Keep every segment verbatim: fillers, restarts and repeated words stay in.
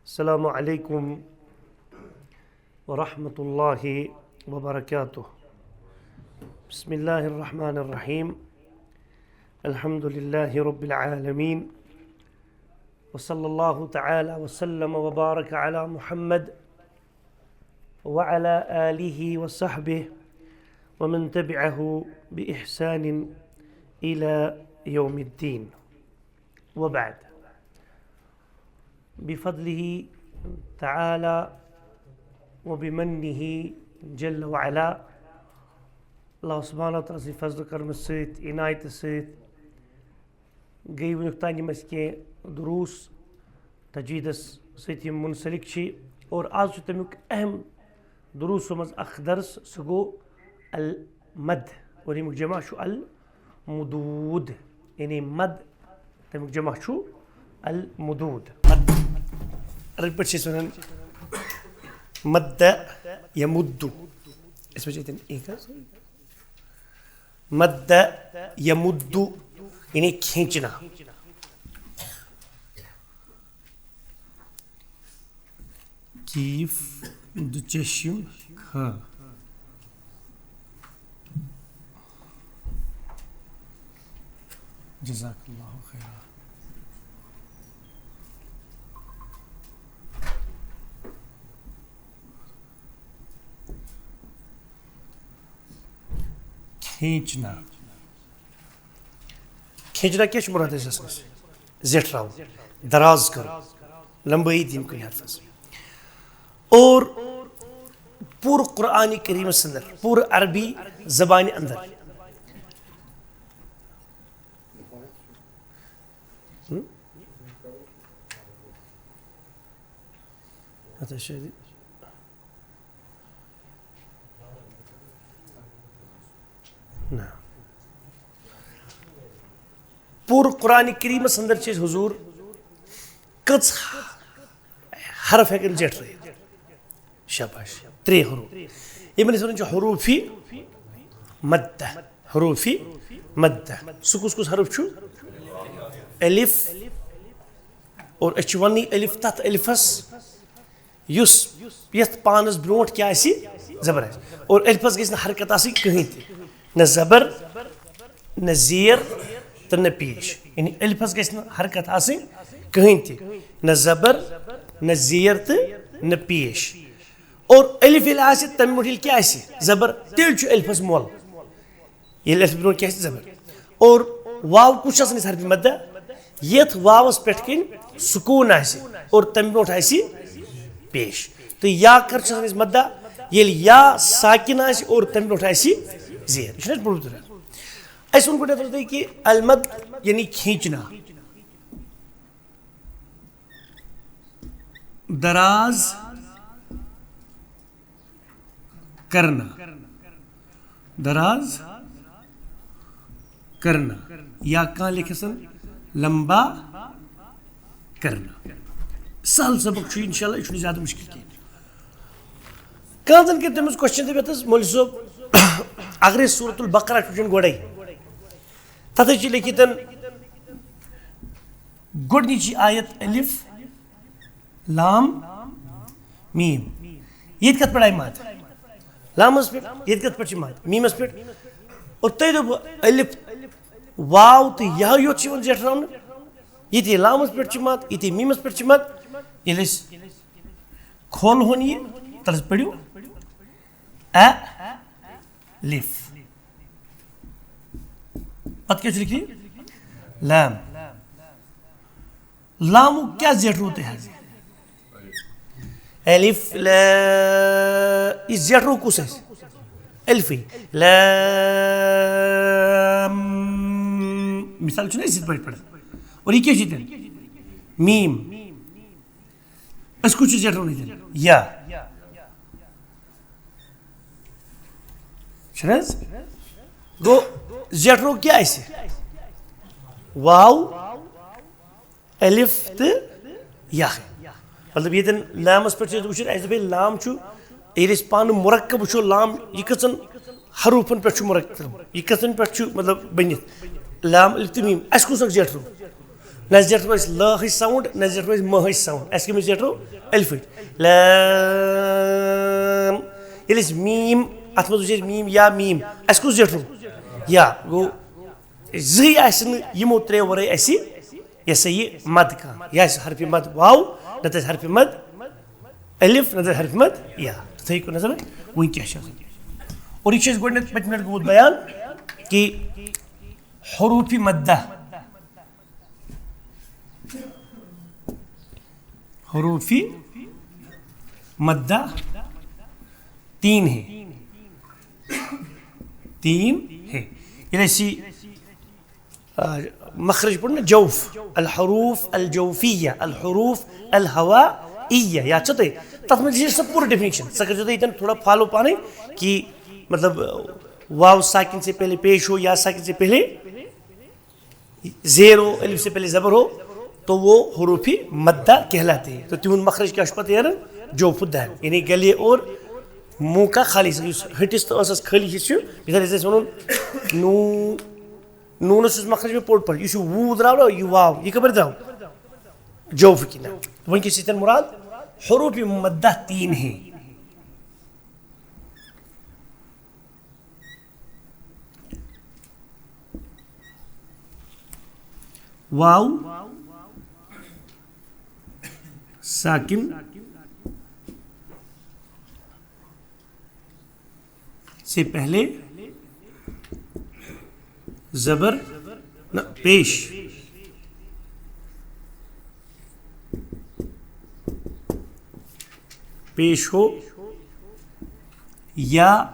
السلام عليكم ورحمة الله وبركاته. بسم الله الرحمن الرحيم. الحمد لله رب العالمين. وصلى الله تعالى وسلم وبارك على محمد وعلى آله وصحبه ومن تبعه بإحسان إلى يوم الدين. وبعد. بفضله تعالى وبمنه جل وعلا، اللہ سبحانہ و تعالیٰ سٕنٛدِ فضل و کرمہٕ سۭتۍ، عنایتہٕ سۭتۍ، گٔے وٕنیُک تام یِم اَسہِ کینٛہہ دروس تجویٖدس سۭتۍ یِم منسلک چھِ، اور آز چھُ تَمیُک اہم دروسو منٛز اکھ درس، سُہ گوٚو المد، اور ییٚمیُک جمع چھُ المدود، یعنی مد، تَمیُک جمع چھُ المدود۔ مد، عربی پٲٹھۍ چھِ أسۍ وَنان مد یمد۔ أسۍ وٕچھو ییٚتٮ۪ن اِنٛگلِش۔ مد یمد، یعنی کھینچنا۔ کیف دُچشم کھ۔ جزاک اللہ خیرا۔ کھینچنا۔ کھینچنا کیٛاہ چھُ مراد اَسہِ آسان؟ زیٹھراوُن، دراز کرُن، لمبٲیی دِنۍ کُنہِ حرفس۔ اور پوٗرٕ قرآن کریٖمس اندر، پوٗرٕ عربی زبانہِ اندر۔ ہم؟ اَتھ حظ چھِ نہ۔ پوٗرٕ قرآن کریٖمس اندر چھِ أسۍ حضور کٔژ حرف ہٮ۪کان زیٹھرٲیِتھ؟ شاباش، ترٛےٚ حروف۔ یِمن أسۍ وَنان چھِ حروفی مدہ، حروفی مدہ۔ سُہ کُس کُس حرف چھُ؟ الف۔ اور أسۍ چھِ وَننٕے الف تَتھ الفس یُس یَتھ پانَس برونٛٹھ کیٛاہ آسہِ؟ زبر آسہِ۔ اور الفس گژھِ نہٕ حرکت آسٕنۍ کٕہٕنۍ تہِ، نہ زبر، نہ زیر تہٕ نہ پیش۔ یعنی الفس گژھِ نہٕ حرکت آسٕنۍ کٕہٕنۍ تہِ، نہ زبر، نہ زیر تہٕ نہ پیش۔ اور الف ییٚلہِ آسہِ، تَمہِ برونٛٹھ ییٚلہِ کیٛاہ آسہِ؟ زبر، تیٚلہِ چھُ الفس مۄل۔ ییٚلہِ الف برونٛٹھ کیٛاہ آسہِ؟ زبر۔ اور واو کُس چھُ آسان اَسہِ حرفِ مدہ؟ یَتھ واوس پٮ۪ٹھ کِنۍ سکوٗن آسہِ اور تَمہِ برونٛٹھ آسہِ پیش۔ تہٕ یا کر چھُ آسان اَسہِ مدہ؟ ییٚلہِ یا ساکِن آسہِ اور تَمہِ برونٛٹھ آسہِ زیر۔ یہِ چھُنہٕ اَسہِ بوٚڑمُت تۄہہِ؟ اَسہِ ووٚن گۄڈٕنٮ۪تھ تۄہہِ کہِ المد یعنی کھینچنا۔ دراز کرنا، دراز کرنا، یا کانٛہہ لیکھٮ۪سن لمبا کرنا۔ سہل سبق چھُ، انشاءاللہ، یہِ چھُنہٕ زیادٕ مُشکل کینٛہہ۔ کانٛہہ زن کٔرۍ تٔمِس question، دٔپِتھ، "مولوی صٲب، اگر أسۍ سورۃ البقرہ چھُ وٕچھُن گۄڈے، تتھ حظ چھِ لیکھِتھ گۄڈٕنِچی آیت الف لام میم۔ ییٚتہِ کتھ پٮ۪ٹھ آیہِ مد؟ لامس پٮ۪ٹھ۔ ییٚتہِ کتھ پٮ۪ٹھ چھِ مد؟ میٖمس پٮ۪ٹھ۔ اور تۄہہِ دوٚپوٕ الف، واو تہٕ یا یوت چھِ یِوان زیٹھراونہٕ۔ ییٚتہِ لامس پٮ۪ٹھ چھِ مد، ییٚتہِ میٖمس پٮ۪ٹھ چھِ مد۔ ییٚلہِ أسۍ کھولہون یہِ، تَلہٕ حظ پٔرِو الف۔ پتہٕ کیٛاہ چھُ لیکھِتھ؟ لام۔ لامُک کیٛاہ زیٹھروو تُہۍ حظ؟ الف لا، یہِ زیٹھروو کُس اَسہِ؟ الفٕے۔ لام۔ مثال چھُنہ أسۍ یِتھ پٲٹھۍ پَران۔ اور یہِ کیٛاہ چھُ تیٚلہِ؟ میٖم۔ أسۍ کُس چھُ زیٹھروو ییٚتٮ۪ن؟ یا۔ چھُنہٕ حظ؟ گوٚو زیٹھروو کیٛاہ اَسہِ؟ واو، الف تہٕ یا۔ مطلب، ییٚتٮ۪ن لامس پٮ۪ٹھ چھِ أسۍ وٕچھان، اَسہِ دوٚپ، ییٚلہِ لام چھُ، ییٚلہِ أسۍ پانہٕ مرکب وٕچھو، لام یہِ کٔژن حروفن پٮ۪ٹھ چھُ مرکب، یہِ کٔژن پٮ۪ٹھ چھُ، مطلب، بٔنِتھ؟ لام، الف تہٕ میٖم۔ اَسہِ کُس اکھ زیٹھروو؟ نہ زیٹھو أسۍ لٲ ہٕچ ساوُنٛڈ، نہ زیٹھو أسۍ مہ ہٕچ ساوُنٛڈ، اَسہِ کٔمِس زیٹھو؟ ألفٕچ۔ لام۔ ییٚلہِ أسۍ میٖم، اَتھ منٛز وٕچھ اَسہِ میٖم یا میٖم، اَسہِ کُس زیٹھو؟ یا۔ گوٚو زٕے آسہِ نہٕ یِمو ترٛیٚیو ورٲے اَسہِ یہِ ہسا یہِ مد کانٛہہ۔ یہِ آسہِ حرفِ مد واو، نَتہٕ آسہِ حرفِ مد الف، نَتہٕ آسہِ حرفِ مد یا۔ تُہۍ ہیٚکِو نظر وۄنۍ کیٛاہ چھُ آسان۔ اور یہِ چھُ اَسہِ گۄڈٕنٮ۪تھ پٔتمہِ لَٹہِ گوٚمُت بیان کہِ حروفِ مدہ، حروفِ مدہ تین ہے، تین ہے۔ ییٚلہِ اَسہِ یہِ، آ، مخرج پوٚر نہ، جوف، الحروف الجوفیہ، الحروف الہوائیہ، یاد چھا تۄہہِ؟ تَتھ منٛز چھِ سۄ پوٗرٕ definition۔ سۄ کٔرۍزیو تُہۍ ییٚتٮ۪ن تھوڑا follow پانَے کہِ مطلب واو ساکن سے پہلے پیش ہو یا ساکن سے پہلے زیر ہو، الف سے پہلے زبر ہو، تو وہ حروف مدہ کہلاتے ہیں۔ تو تِہُنٛد مخرج کیٛاہ چھُ پَتہٕ نیران؟ جوف الدہن، یعنی گلے اور منہ کا خالی حصہ، یُس ۂٹِس تہٕ ٲسَس خٲلی حصہٕ چھُ۔ مثال، ییٚلہِ أسۍ وَنو نوٗن، نوٗنَس یُس مخرج مےٚ پوٚر پَتہٕ، یُس یہِ ووٗ درٛاو نا، یہِ واو، یہِ کَپٲرۍ درٛاو؟ جوفہٕ کِنۍ۔ وۄنۍ کیٛاہ چھِ ییٚتٮ۪ن مُراد؟ حروف مدہ تین ہے۔ واو ساکن سے پہلے زبر، نہ، پیش، پیش ہو یا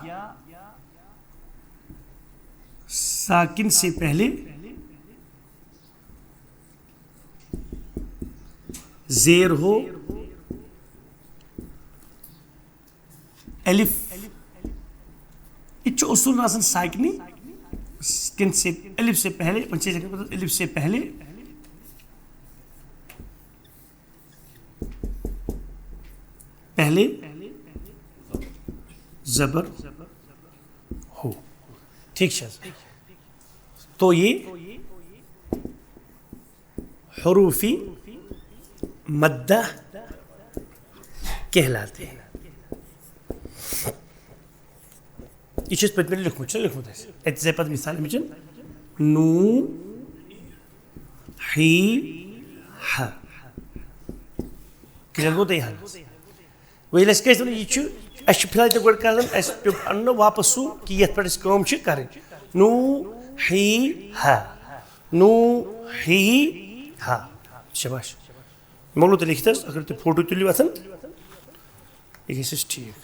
ساکن سے پہلے زیر ہو الف۔ یہِ تہِ چھُ اصوٗل آسان ساکنی، کن سے، الف سے پہلے، وۄنۍ چھِ أسۍ ہٮ۪کان پَتہٕ الف سے پہلے، پہلے زبر ہو۔ ٹھیٖک چھِ حظ؟ تو یہ حروف مدہ کہلاتے ہیں۔ یہِ چھُ اَسہِ پٔتمہِ لٹہِ لیوٚکھمُت، چھُنہ لیوٚکھمُت اَسہِ؟ اَتہِ چھِ پَتہٕ مثال اَمِچ، نوٗ، ہی، ہا۔ Clear گوٚو تۄہہِ؟ ہا۔ وۄنۍ ییٚلہِ اَسہِ کیٛازِ ووٚن، یہِ چھُ، اَسہِ چھُ فی الحال یِتھَے پٲٹھۍ کَران، اَسہِ پیوٚو اَنُن واپَس سُہ کہِ یَتھ پٮ۪ٹھ اَسہِ کٲم چھِ کَرٕنۍ۔ نوٗ، ہی، ہا۔ نوٗ، ہی، ہا۔ شاباش۔ مۄکلو تیٚلہِ لیکھِتھ حظ، اگر تُہۍ فوٹو تُلِو اَتھَن، یہِ گژھِ اَسہِ ٹھیٖک۔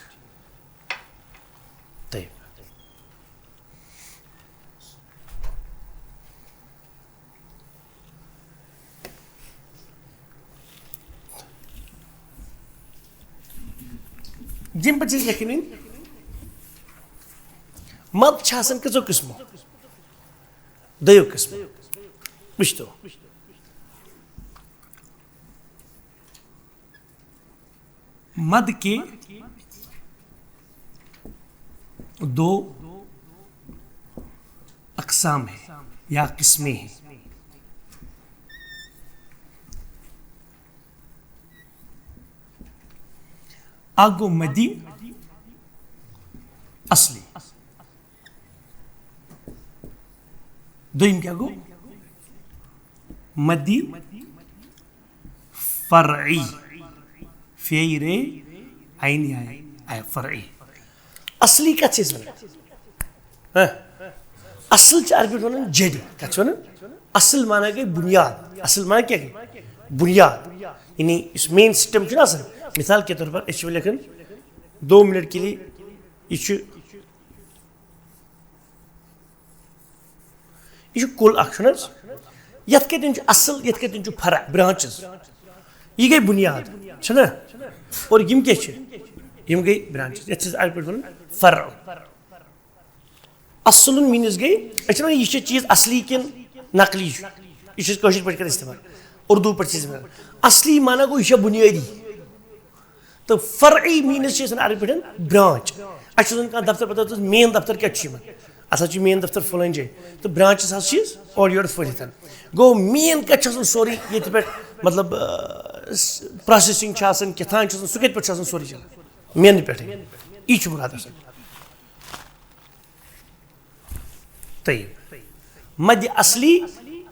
طیب۔ یِم پَتہٕ چھِ أسۍ لیکھٕنۍ، مد چھِ آسان کٔژو قٕسمو؟ دۄیو قٕسمو۔ وٕچھتو۔ مد کے دو اقسام ہیں یا قسمیں ہیں۔ اکھ گوٚو مدی اصلی، دوٚیِم کیٛاہ گوٚو؟ مدی فرعی، فے رے عین آے، آے فرعی۔ اصلی کتھ چھِ أسۍ ونان؟ ہاں؟ اصل چھِ عربی ونان جڑ۔ کتھ چھِ ونان؟ اصل معنی گٔے بنیاد۔ اصل معنی کیٛاہ گٔے؟ بنیاد۔ یعنی یُس main stem چھُنہ آسان، مثال کے طور پر أسۍ چھِ وۄنۍ لیکھان دو منٹ کے لیے، یہِ چھُ یہِ چھُ کُل اکھ، چھُنہٕ حظ؟ یَتھ کَتٮ۪ن چھُ اصل، یَتھ کَتٮ۪ن چھُ فرع، branches۔ یہِ گٔے بُنیاد، چھُنہ؟ اور یِم کیٛاہ چھِ؟ یِم گٔے branches۔ یَتھ چھِ أسۍ اَتھ پٮ۪ٹھ وَنان فرع۔ اصل means گٔے، أسۍ چھِ وَنان یہِ چھِ چیٖز اصلی کِنہٕ نقلی چھُ؟ یہِ چھِ أسۍ کٲشِر پٲٹھۍ کَران استعمال، اردو پٲٹھۍ چھِ أسۍ وَنان۔ اصلی معنی گوٚو یہِ چھےٚ بُنیٲدی۔ تہٕ فرعی means چھِ أسۍ وَنان عربی پٲٹھۍ branch۔ اَسہِ چھُ زَن کانٛہہ دفتر پَتہٕ، main دفتر کَتہِ چھُ یِمَن؟ اَتھ حظ چھِ مین دفتر فلٲنۍ جایہِ تہٕ برانچز حظ چھِ اورٕ یورٕ پھٔہلِتھ۔ گوٚو مین کَتہِ چھُ آسان سورُے ییٚتہِ پٮ۪ٹھ، مطلب، پروسیسنگ چھِ آسان، کیٛاہ تام چھِ آسان، سُہ کَتہِ پٮ۪ٹھ چھُ آسان سورُے چلان؟ مینہٕ پٮ۪ٹھٕے۔ یی چھُ مُراد آسان۔ طیب۔ مد اصلی،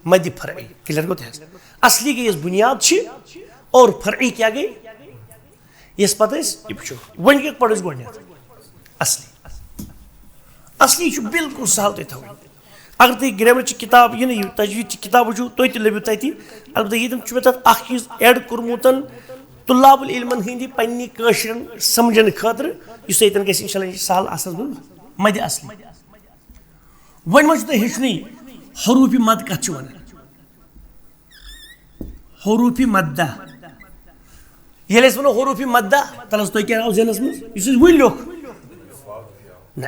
مد فرعی۔ کلیئر گوٚو تۄہہِ حظ؟ اصلی گٔے یۄس بُنیاد چھِ، اور فرعی کیٛاہ گٔے؟ یۄس پتہٕ أسۍ یہِ وٕچھو۔ وۄنۍ کیٛاہ پرو أسۍ گۄڈٕنٮ۪تھ؟ اصلی۔ اصلی چھُ بالکل سہل تۄہہِ تھاوُن۔ اگر تُہۍ گرامرٕچ کتاب، یہِ نہٕ یہِ تجویٖدچہِ کتاب وٕچھِو، تُہۍ تہِ لٔبِو تَتی۔ البتہ ییٚتٮ۪ن چھُ مےٚ تَتھ اکھ چیٖز ایڈ کوٚرمُت، طلاب العلمن ہٕنٛدِ پننہِ کٲشرٮ۪ن سمجھنہٕ خٲطرٕ، یُس تۄہہِ ییٚتٮ۪ن گژھِ انشاءاللہ، یہِ چھُ سہل آسنَس منٛز مد اصلی۔ وۄنۍ ما چھُ تۄہہِ ہیٚچھنُے حروفِ مد کتھ چھِ ونان؟ حروفِ مدہ۔ ییٚلہِ أسۍ ونو حروفِ مدہ، تَلہٕ حظ تۄہہِ کیٛاہ آو ذہنس منٛز؟ یُس أسۍ وُنۍ لیوٚکھ۔ نہ،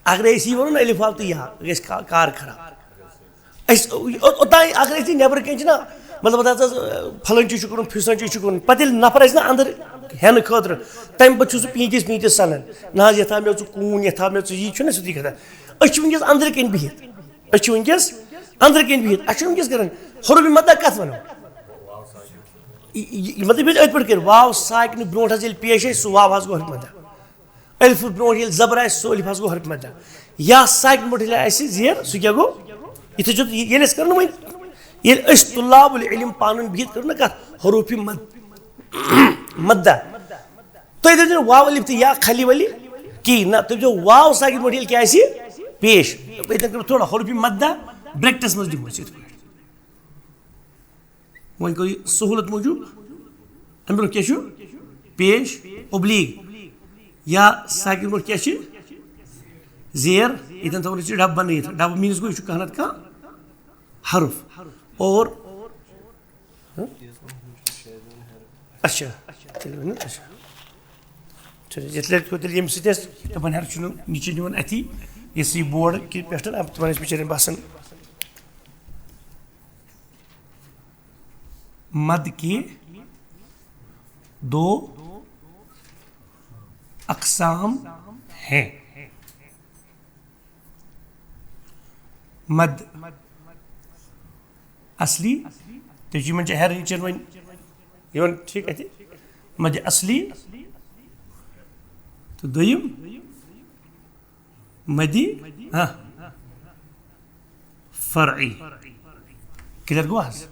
اگرے أسۍ یی ونو نہ الف آو تہٕ یا، گژھِ کا-، کار خراب۔ أسۍ او-، اوٚتام اگر أسۍ یہِ نٮ۪برٕ کِنۍ چھِنہ، مطلب، دَپان حظ، فلٲنۍ چیٖز چھُ کوٚرمُت، فِستٲنۍ چیٖز چھُ کوٚرمُت، پتہٕ ییٚلہِ نفر آسہِ نہ اندر ہٮ۪نہٕ خٲطرٕ، تمہِ پتہٕ چھُ سُہ پیٖنتِس پیٖنتِس سنان، نہ حظ، یتھ آو مےٚ ژٕ کوٗن، یتھ آو مےٚ ژٕ یی، چھُنہ سیوٚدُے کتھا۔ أسۍ چھِ وٕنکیٚس أندرٕ کَنۍ بِہِتھ۔ أسۍ چھِ وٕنکیٚس أندرٕ کَنۍ بِہِتھ۔ اَسہِ چھُ وٕنکیٚس کران حروفِ مدہ کَتھ وَنو؟ یہِ، یہِ، یہِ، مطلب، ییٚلہِ أتھۍ پٲٹھۍ کٔرِو، واو ساکنہٕ برونٛٹھ حظ ییٚلہِ پیش آسہِ، سُہ واو حظ گوٚو حرفِ مدہ۔ الفہٕ برونٛٹھ ییٚلہِ زبر آسہِ، سُہ الف حظ گوٚو حرفِ مدہ۔ یا ساکنہٕ برونٛٹھ ییٚلہِ آسہِ زیر، سُہ کیٛاہ گوٚو؟ یِتھُے چھُ، ییٚلہِ أسۍ کرو نہ وۄنۍ، ییٚلہِ أسۍ طلاب العلم پانہٕ ؤنۍ بِہِتھ کرو نہ کَتھ حروفِ مد-، مدہ، تُہۍ دٔپِو نہٕ واو الف تہٕ یا خلی ولی کِہیٖنۍ۔ نہ، تُہۍ دٔپِو واو ساکِن پٲٹھۍ ییٚلہِ کیٛاہ آسہِ پیش۔ ییٚتٮ۪ن کٔرِو تھوڑا حروفِ مدہ bracketس منٛز دِمو أسۍ یِتھ پٲٹھۍ۔ وۄنۍ گوٚو یہِ سہوٗلت موٗجوٗب۔ اَمہِ برٛونٛہہ کیٛاہ چھُ؟ پیش، اوبلیٖک۔ یا ساکِن برٛونٛہہ کیٛاہ چھِ؟ زیر۔ ییٚتٮ۪ن تھاوو أسۍ یہِ ڈبہٕ بنٲیِتھ۔ ڈبہٕ means گوٚو یہِ چھُ کانٛہہ نتہٕ کانٛہہ حرف۔ اور اچھا، تیٚلہِ ؤنِو، اچھا۔ اچھا، یِتھ لَٹہِ گوٚو تیٚلہِ ییٚمہِ سۭتۍ اَسہِ دَپان حظ چھُنہٕ نِچہِ نِوان اَتھی، یُس یہِ بورڈ کہِ پٮ۪ٹھ، اب تِمَن ٲسۍ بِچارٮ۪ن باسان۔ مد کے دو اقسام ہیں۔ مد اصلی، تُہۍ چھِو یِمن جاین حیرٲنی چھَنہٕ وۄنۍ یِوان، ٹھیٖک اَتہِ؟ مد اصلی تہٕ دوٚیِم مدِ، ہاں، فرعی۔ کلیئر گوٚو حظ؟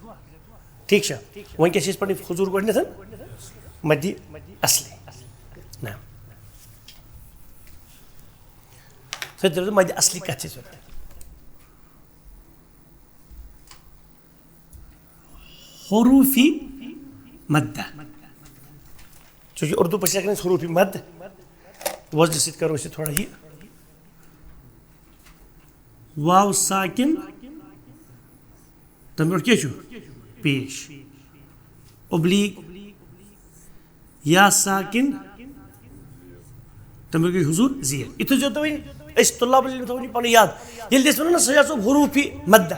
ٹھیٖک چھا؟ وۄنۍ کیٛاہ چھِ أسۍ پَرٕنۍ حضوٗر گۄڈٕنٮ۪تھ؟ مدِ اصلی۔ نہ۔ سُہ تہِ مدِ اصلی کَتھ چھِ أسۍ وَنان؟ حروفِ مدہ۔ چونکہ اردو پٲٹھۍ چھِ ہٮ۪کان أسۍ حروفِ مد وزنہٕ سۭتۍ کرو أسۍ یہِ تھوڑا یہِ۔ واو ساکن، تَمہِ برٛونٛٹھ کیٛاہ چھُ؟ پیش۔ اوبلیٖک۔ یا ساکن، تَمہِ برٛونٛٹھ گٔے حضوٗر زیر۔ یہِ تھٲیزیو تُہۍ وۄنۍ، أسۍ طلاب العلم تھاوون یہِ پَنُن یاد۔ ییٚلہِ تہِ أسۍ وَنو نہ سجاد صٲب حروفِ مدہ،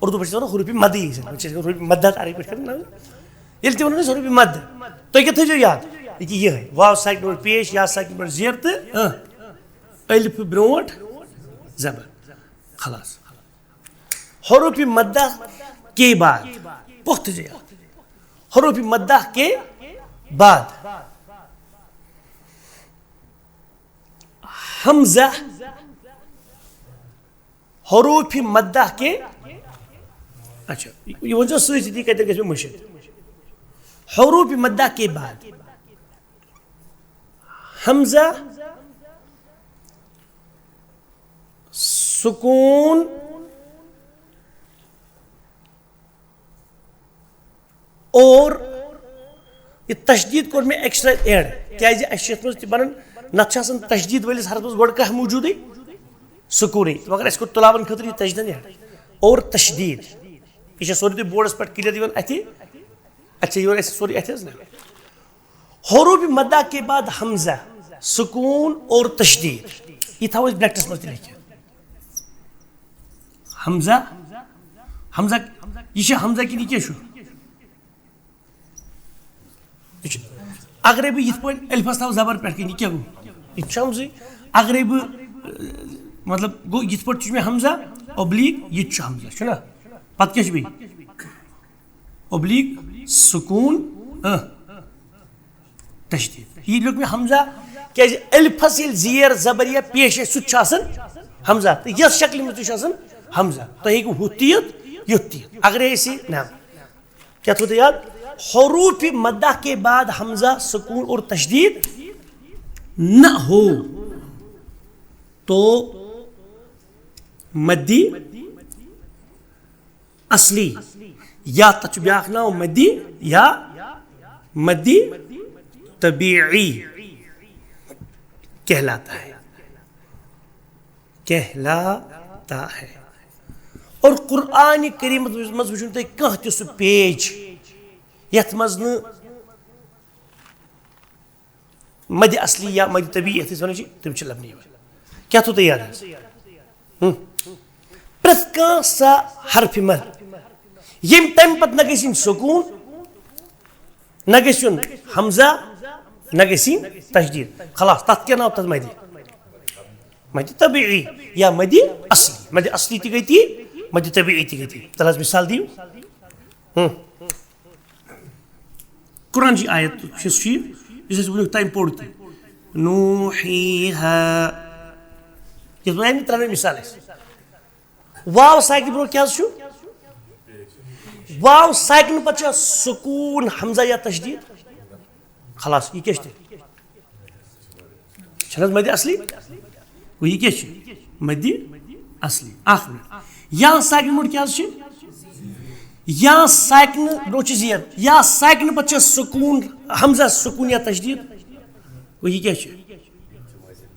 اردو پٲٹھۍ چھِ وَنان حروفِ مدٕے، أسۍ چھِ حروفِ مدہ عربی پٲٹھۍ کران نہ۔ ییٚلہِ تہِ وَنو نہ أسۍ حروفِ مدہ، تُہۍ کیٛاہ تھٲیزیو یاد؟ یہِ کہِ یِہوٚے، واو ساکن برٛونٛٹھ پیش، یا ساکن برٛونٛٹھ زیر تہٕ، اۭں، الف برٛونٛٹھ زبر۔ خلاص۔ حروفِ مدہ کے بعد، پُختہٕ جاے۔ حروفِ مدہ کے بعد حمزہ، حروفِ مدہ کے، اچھا، یہِ ؤنۍ زیو سۭتۍ سۭتی، کَتٮ۪ن گژھِ مےٚ مٔشِتھ۔ حروفِ مدہ کے بعد حمزہ، سکون اور یہِ تشدیٖد کوٚر مےٚ ایکسٹرا ایڈ، کیازِ اَسہِ چھِ یَتھ منٛز تہِ بَنان، نَتہٕ چھِ آسان تشدیٖد وٲلِس حرفَس گۄڈٕ کانٛہہ موٗجوٗدٕے، سکوٗنٕے، مگر اَسہِ کوٚر طلابَن خٲطرٕ یہِ تشدیٖد ایڈ اور تشدیٖد۔ یہِ چھےٚ سورُے تۄہہِ بورڈَس پٮ۪ٹھ کلیئر یِوان اَتھِ، اَتہِ چھےٚ یِوان اَسہِ سورُے اَتھِ حظ نہ۔ حروفِ مدہ کے بعد حمزہ، سکون اور تشدید، یہِ تھاوو أسۍ بریکٹس منٛز تہِ لیکھِتھ۔ حمزہ، حمزہ، یہِ چھا حمزہ کِنہٕ یہِ کیٛاہ چھُ؟ یہِ چھُ۔ اگرے بہٕ یِتھ پٲٹھۍ الفس تھاوٕ زبر پٮ۪ٹھ کِنۍ، یہِ کیٛاہ گوٚو؟ یہِ تہِ چھُ حمزٕے۔ اگرے بہٕ، مطلب گوٚو، یِتھ پٲٹھۍ چھُ مےٚ ہمزہ اوبلیٖک، یہِ تہِ چھُ ہمزہ، چھُنہ؟ پتہٕ کیٛاہ چھُ بیٚیہِ؟ اوبلیٖک، سکوٗن، اہ، تشدیٖد۔ یہِ لیوٚکھ مےٚ ہمزہ، کیٛازِ الفس ییٚلہِ زیر زبر یا پیش آسہِ، سُہ تہِ چھُ آسان ہمزہ، تہٕ یَتھ شکلہِ منٛز تہِ چھُ آسان ہمزہ۔ تُہۍ ہیٚکِو ہُتھ تہِ یِتھ، یُتھ تہِ یِتھ، اگرے أسۍ یہِ نہ۔ کیا تھو یاد؟ حروف مدہ کے بعد حمزہ، سکون اور تشدید نہ ہو تو مدی اصلی، یا تتھ چھُ بیاکھ ناو مدی، یا مدی طبیعی کہلاتا ہے، کہلاتا ہے۔ اور قرآن کریم منٛز وٕچھِو تُہۍ کانٛہہ تہِ سُہ پیج یتھ منٛز نہٕ مد اصلی یا مد طبیعی یتھ أسۍ ونان چھِ، تِم چھِ لبنہٕ یِوان۔ کیٛاہ تھوٚو تۄہہِ یاد حظ؟ ہم۔ پرٛٮ۪تھ کانٛہہ سا حرفِ مد، ییٚمہِ تَمہِ پتہٕ نہ گژھِ یِنۍ سکوٗن، نہ گژھِ یُن حمزہ، نہ گژھِ یِنۍ تشدیٖد۔ خلاص، تَتھ کیٛاہ ناو؟ تَتھ مدِ، مدِ طبیعی یا مدِ اصلی۔ مدِ اصلی تہِ گٔے تی، مدِ طبیعی تہِ گٔے تی۔ تَلہٕ حظ مثال دِیِو۔ ہم۔ قرآن چی آیت چھِ سُہ، یُس اَسہِ وٕنیُک تام پوٚر تہِ۔ نوحیہا۔ یَتھ منٛز آیہِ مےٚ ترٛٮ۪نوَے مثال اَسہِ۔ واو ساکنہِ برونٛہہ کیٛاہ حظ چھُ؟ واو ساکنہِ پتہٕ چھا سکوٗن، حمزہ یا تشدیٖد؟ خلاص، یہِ کیٛاہ چھُ تیٚلہِ؟ چھَنہٕ حظ مدِ اصلی؟ گوٚو یہِ کیٛاہ چھُ؟ مدِ اصلی۔ اکھ منٹ۔ یا ساکنہِ برونٛہہ کیٛاہ حظ چھُ؟ یا ساکنہِ برونٛہہ چھُ زیر۔ یا ساکنہِ پتہٕ چھُ سکوٗن، حمزہ سکوٗن یا تشدیٖد۔ گوٚو یہِ کیٛاہ چھُ؟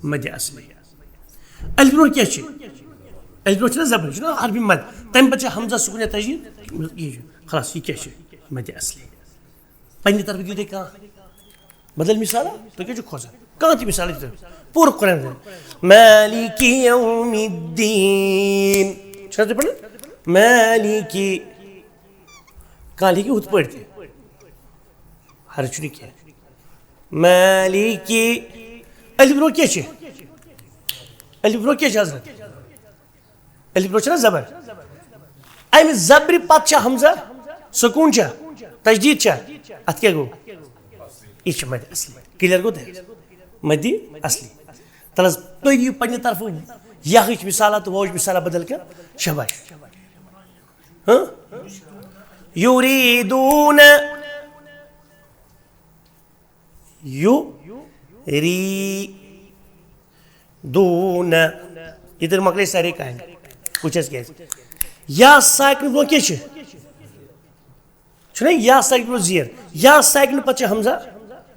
مدِ اصلی۔ الف برونٛہہ کیٛاہ چھُ؟ الف برونٛہہ چھُنہ زبر، چھُنہ حرفِ مد۔ تَمہِ پتہٕ چھُ حمزہ سکوٗن یا تشدیٖد۔ یہِ چھُ۔ خلاص، یہِ کیٛاہ چھُ؟ مدِ اصلی۔ پننہِ طرفہٕ دِیِو تُہۍ کانٛہہ بدل مثال، تُہۍ کیٛاہ چھِو کھوژان؟ کانٛہہ تہِ مثال دِیِو تُہۍ۔ پوٗرٕ قرآن دِیِو۔ مالِکِ یَوْمِ الدیٖن۔ چھِنہ تُہۍ پَران؟ مالِکِ۔ کانٛہہ لیکھِ ہُتھ پٲٹھۍ تہِ۔ حرف چھُنہٕ کینٛہہ۔ مالِکِ۔ الف برونٛہہ کیٛاہ چھِ؟ الف برونٛہہ کیٛاہ چھِ حضرت؟ الف برونٛہہ چھُنہ زبر؟ امہِ زبرِ پتہٕ چھا حمزہ؟ سکوٗن چھا؟ تشدیٖد چھا؟ اتھ کیٛاہ گوٚو؟ یہِ چھُ مدِ اصلی۔ کلیئر گوٚو تۄہہِ؟ مدِ اصلی۔ تَلہٕ حظ، تُہۍ دِیِو پننہِ طرفہٕ یہٕچ مثالہ تہٕ ووٕچ مثالہ بدل کانٛہہ۔ شاباش۔ ہاں؟ یوریدون۔ یوریدون۔ ییٚتٮ۪ن مۄکلے سارے کامہِ۔ وٕچھ حظ کیٛازِ۔ یا ساکنہِ برونٛہہ کیٛاہ چھِ؟ چھُنہ یا ساکنہِ برونٛہہ زیر؟ یا ساکنہِ پتہٕ چھِ حمزہ،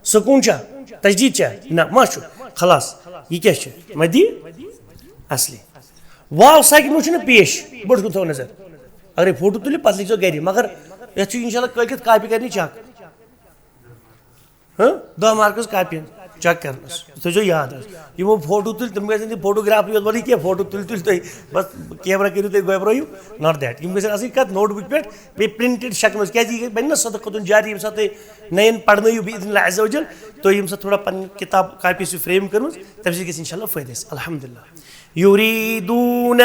سکوٗن چھا؟ تشدیٖد چھا؟ نہ، ما چھُ۔ خلاص، یہِ کیٛاہ چھُ؟ مدِ اصلی۔ واو ساکنہِ برونٛہہ چھُنہ پیش، برونٛٹھ کُن تھاو نظر۔ اگرے فوٹو تُلِو، پتہٕ لیکھزیو گرِ، مگر یتھ چھُ انشاءاللہ کٲلۍ کٮ۪تھ کاپی کرنہِ چیک۔ ہاں؟ دَہ مارکس کاپی چیک کرنس۔ یہِ تھٲیزیو یاد حظ۔ یِمو فوٹو تُلۍ، تِم گژھن نہٕ فوٹوگرافی یوت وَنٕنۍ کینٛہہ، فوٹو تُلۍ تُلۍ تُہۍ، بس کیمرہ کٔرِو تُہۍ گوبرٲیِو، not that۔ یِم گژھن آسٕنۍ کتھ نوٹ بُک پٮ۪ٹھ، بیٚیہِ پرنٹڈ شکلہِ منٛز، کیازِ یہِ بنہِ نہ صدقتُن جاریہ، ییٚمہِ ساتہٕ تُہۍ نَیَن پرنٲیِو بِإذن اللہ عز وجل، تُہۍ ییٚمہِ ساتہٕ تھوڑا پنٕنۍ کِتاب کاپی چھِ فریم کٔرمٕژ، تَمہِ سۭتۍ گژھِ انشاءاللہ فٲیدٕ اَسہِ۔ الحمدللہ۔ یوریدون۔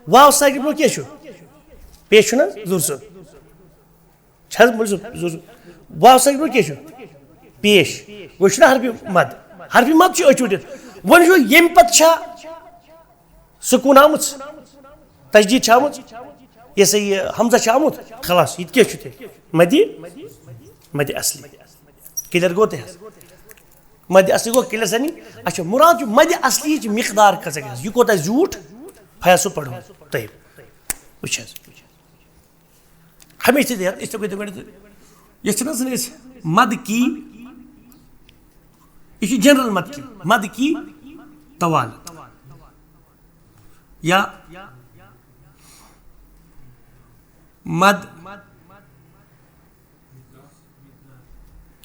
واو ساکنہِ برونٛہہ کیٛاہ چھُ؟ پیش چھُنہ ظہور صٲب؟ چھا حظ مُلزِم؟ زُو، زُو۔ واو ساکنہِ برونٛہہ کیٛاہ چھُ؟ پیش۔ گوٚو، یہِ چھُنہ حرفِ مد؟ حرفِ مد چھُ أچھ وٕٹِتھ۔ وۄنۍ چھُ ییٚمہِ پتہٕ چھا سکوٗن آمُت؟ تشدیٖد چھا آمُت؟ یہِ سا یہِ حمزہ چھا آمُت؟ خلاص، یہِ تہِ کیٛاہ چھُ تیٚلہِ؟ مدِ، مدِ اصلی۔ کلیئر گوٚو تۄہہِ حظ؟ مدِ اصلی گوٚو کلیئر سانی۔ اچھا، مُراد چھُ مدِ اصلی یِچ مقدار کۭژاہ گژھِ؟ یہِ کوٗتاہ زیوٗٹھ؟ فیصو پرو تۄہہِ۔ وٕچھ حظ۔ ہمیشہِ تہِ یتھ، أسۍ تہِ گٔے تِم گۄڈٕ، یتھ چھِنہ آسان أسۍ مد کی، یہِ چھُ جنرل مد کی، مد کی طوالت۔ یا مد،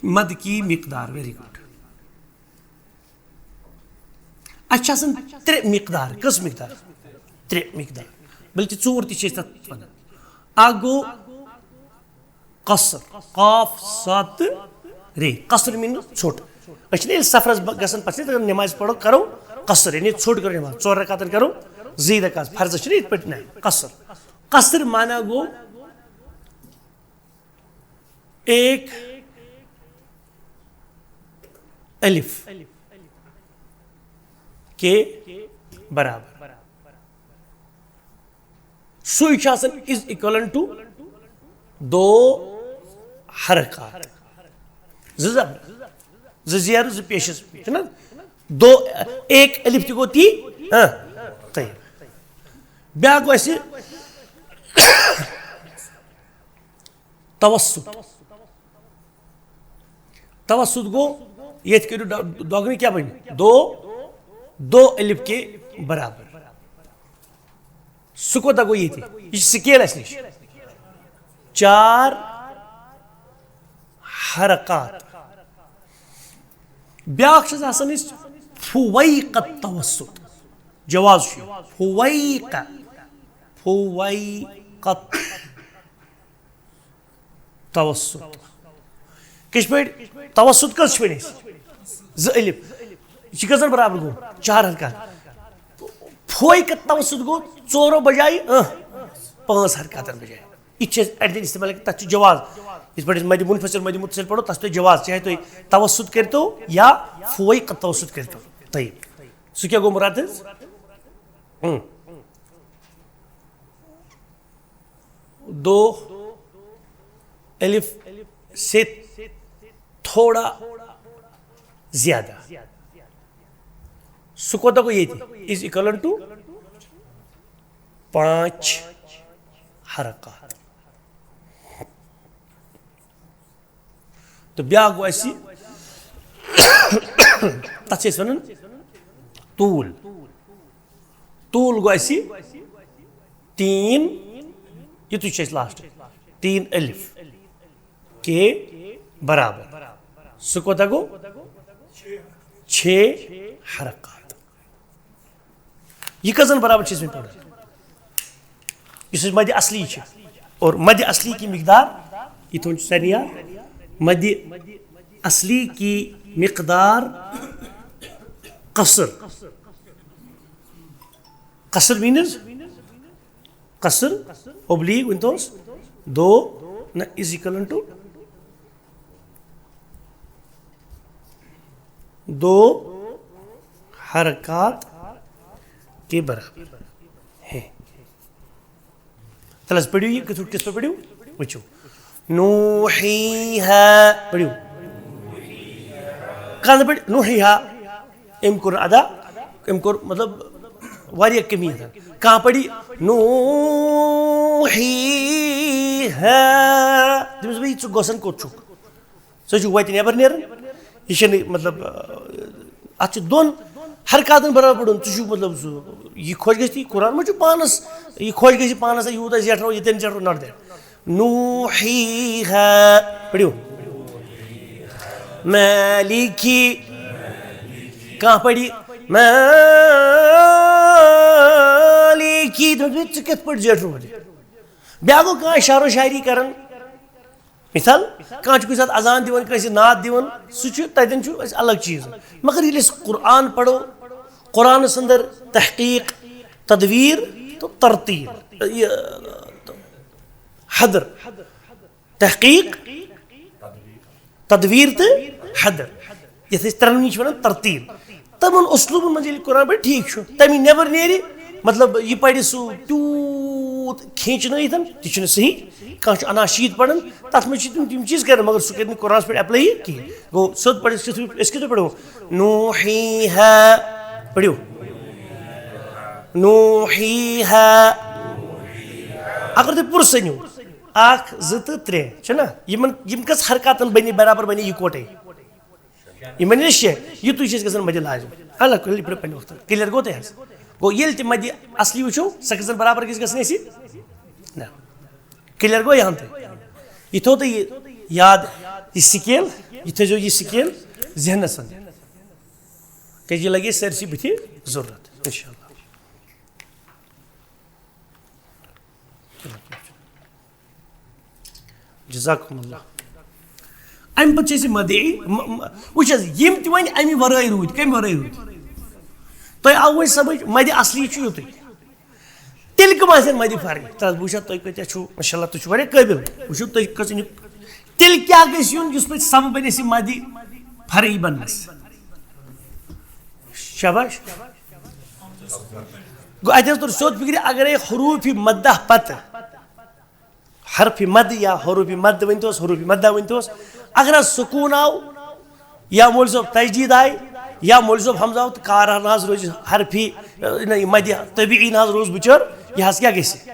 مد کی مقدار، ویری گڈ۔ اَسہِ چھِ آسان ترٛےٚ مقدار۔ کٔژ مقدار؟ ترٛےٚ مقدار، بلکہِ ژور تہِ چھِ أسۍ تَتھ وَنان۔ اَکھ گوٚو قصر، قاف، صاد تہٕ رے۔ قصر means ژھوٚٹ۔ أسۍ چھِنہٕ ییٚلہِ سفرَس ب-، گژھان پَتہٕ چھِنہٕ دَپان نمازِ پَرو، کَرو قصر، یعنی ژھوٚٹ کرو نماز، ژور رکعتن کرو زٕے رکعت، فرضس چھِنہٕ یِتھ پٲٹھۍ، نہ، قصر۔ قصر معنی گوٚو ایک الف کے برابر۔ سُے چھُ آسان is equivalent to دو حرکات۔ زٕ زبر، زٕ زیرٕ، زٕ پیشس، چھُنہ؟ دو، ایک الف تہِ گوٚو تی، ہاں، طیب۔ بیٛاکھ گوٚو اَسہِ توسط۔ توسط گوٚو، ییٚتہِ کٔرِو ڈ-، دۄگنہٕ کیٛاہ بَنہِ؟ دو، دو الف کے برابر۔ سُہ کوٗتاہ گوٚو ییٚتہِ؟ یہِ چھِ scale اَسہِ نِش۔ چار حرکات۔ بیٛاکھ چھِ آسان أسۍ فویق التوسط۔ جواز چھُ یہِ۔ فویق۔ فویق۔ توسط۔ کِتھ پٲٹھۍ؟ توسط کٔژ چھِ وۄنۍ اَسہِ؟ زٕ الف۔ یہِ چھِ کٔژَن برابر گوٚو؟ چار حرکات۔ فویق توسط گوٚو ژورو بجایہِ، اۭں، پانٛژھ حرکاتَن بجایہِ۔ یہِ تہِ چھِ أسۍ اَڑِ دۄہ استعمال کَران، تَتھ چھُ جواز۔ یِتھ پٲٹھۍ أسۍ مدِ منفصل، مدِ متصل پَرو، تَتھ چھُ جواز، چاہے تُہۍ توسط کٔرۍتو یا فویق توسط کٔرۍتو۔ طیب۔ سُہ کیٛاہ گوٚو مُراد حظ؟ اۭں۔ دو الف سے تھوڑا زیادہ۔ سُہ کوٗتاہ گوٚو ییٚتہِ؟ Is equivalent to پانٛژھ حرکات۔ تہٕ بیٛاکھ گوٚو اَسہِ، تَتھ چھِ أسۍ وَنان طول۔ طول گوٚو اَسہِ تین، یُتُے چھُ اَسہِ last، تین الف کے برابر۔ سُہ کوٗتاہ گوٚو؟ چھ حرکات۔ یہِ کٔژَن برابر چھِ أسۍ وۄنۍ پَران؟ یُس اَسہِ مدِ اصلی چھِ، اور مدِ اصلی کی مقدار، یہِ تھاوُن چھُ سارنٕے یاد، مدِ اصلی کی مقدار قصر۔ قصر means قصر، oblique ؤنۍ توس، دو، نہ، is equivalent to دو حرکات کے برابر ہے۔ تَلہٕ حظ، پٔرِو یہِ، کِتھ، کِتھ پٲٹھۍ پٔرِو؟ وٕچھِو۔ نوحیہا، پٔرِو۔ کَتھ پٲٹھۍ؟ نوحیہا۔ أمۍ کوٚر ادا، أمۍ کوٚر، مطلب، واریاہ کمی یَتھ۔ کانٛہہ پَرِ نوحیہا، تٔمِس دوٚپ، "یہِ ژٕ گۄسَن کوٚت چھُکھ؟ ژٕ چھُکھ وَتہِ نٮ۪بَر نیران؟" یہِ چھَنہٕ، مطلب، اَتھ چھِ دۄن حرکاتَن برابر پَرُن۔ ژٕ چھُکھ، مطلب، سُہ، یہِ خۄش گژھِ تی، قرآن ما چھُ پانَس، یہِ خۄش گژھِ پانَس یوٗتاہ زیٹھراو، ییٚتٮ۪ن زیٹھراو، not that۔ نوحیہا۔ پٔرِو۔ مالکی۔ کانٛہہ پَرِ مالکی۔ دوٚپُن، "ژٕ کِتھ پٲٹھۍ زیٹھرووُتھ؟" بیٛاکھ گوٚو کانٛہہ شعر و شاعری کَران۔ مثال، کانٛہہ چھُ کُنہِ ساتہٕ اذان دِوان، کٲنٛسہِ نعت دِوان، سُہ چھُ، تَتٮ۪ن چھُ اَسہِ الگ چیٖز۔ مگر ییٚلہِ أسۍ قرآن پَرو، قرآنَس اندر تحقیق، تدویر تہٕ ترتیل، یہِ، حدر، تحقیق، تدویر تہٕ حدر، یَتھ أسۍ ترٛٮ۪نؤنی چھِ وَنان ترتیل۔ تِمَن اُسلوٗبَن منٛز ییٚلہِ قرآن پَرِ، ٹھیٖک چھُ، تَمی نٮ۪بَر نیرِ، مطلب، یہِ پَرِ سُہ تیوٗت کھینچنٲیِتھ، تہِ چھُنہٕ صحیح۔ کانٛہہ چھُ اناشید پَران، تَتھ منٛز چھِ تِم، تِم چیٖز کَران، مگر سُہ کَرِ نہٕ قرآنَس پٮ۪ٹھ apply یہِ کِہیٖنۍ۔ گوٚو، سیوٚد پٲٹھۍ أسۍ کِتھ، أسۍ کِتھ پٲٹھۍ پَرو؟ نوحیہا۔ پٔرِو۔ نوحیہا۔ اگر تُہۍ پوٗرٕ سٔنِو، اَکھ، زٕ تہٕ ترٛےٚ، چھُنہ؟ یِمَن، یِم کٔژ حرکاتَن بَنہِ برابر، بَنہِ یِکوَٹَے؟ یِمَن نِش چھِ، یِتُے چھِ أسۍ گژھان مَدِ لازِم۔ اللہ کٔرِنۍ پرٛٮ۪تھ وقتہٕ۔ Clear گوٚو تۄہہِ حظ؟ گوٚو، ییٚلہِ تہِ مَدِ اصلی وٕچھو، سۄ کٔژَن برابر گژھِ گژھٕنۍ اَسہِ؟ نہ۔ Clear گوٚو یِہَن تۄہہِ؟ یہِ تھٲوِو تُہۍ یہِ یاد، یہِ scale، یہِ تھٲیزیو یہِ scale ذہنَس اندر۔ کیٛازِ یہِ لَگہِ اَسہِ سٲرسٕے بٕتھِ ضروٗرت، اِنشاءاللہ۔ جزاکم اللہ۔ اَمہِ پَتہٕ چھِ أسۍ مدعی، م-، م-، وٕچھ حظ، یِم تہِ وۄنۍ اَمہِ وَرٲے روٗدۍ، کَمہِ وَرٲے روٗدۍ؟ تۄہہِ آوٕ وۄنۍ سمجھ، مدِ اصلی چھُ یُتُے۔ تیٚلہِ کٕم آسن مدِ فرعی؟ تَس بہٕ وٕچھا تُہۍ کۭتیٛاہ چھِو، ماشاء اللہ، تُہۍ چھِو واریاہ قٲبِل۔ وٕچھِو تُہۍ کٔژ أنِو۔ تیٚلہِ کیٛاہ گژھِ یُن یُس پَتہٕ سبب بَنہِ اَسہِ مدِ فرعی بَننَس؟ شاباش۔ گوٚو اَتہِ حظ توٚر سیوٚد فِکرِ، اگرے حروفِ مدہ پتہٕ حرفِ مد یا حروفِ مد ؤنۍ توس، حروفِ مدہ ؤنۍ توس، اگر حظ سکوٗن آو یا مولوی صٲب تجدید آیہِ یا مولوی صٲب حمزہ آو، تہٕ کار نہ حظ روزِ حرفِ، نہ، یہِ مدِ طبیعی نہ حظ روز بِچٲر، یہِ حظ کیٛاہ گژھِ؟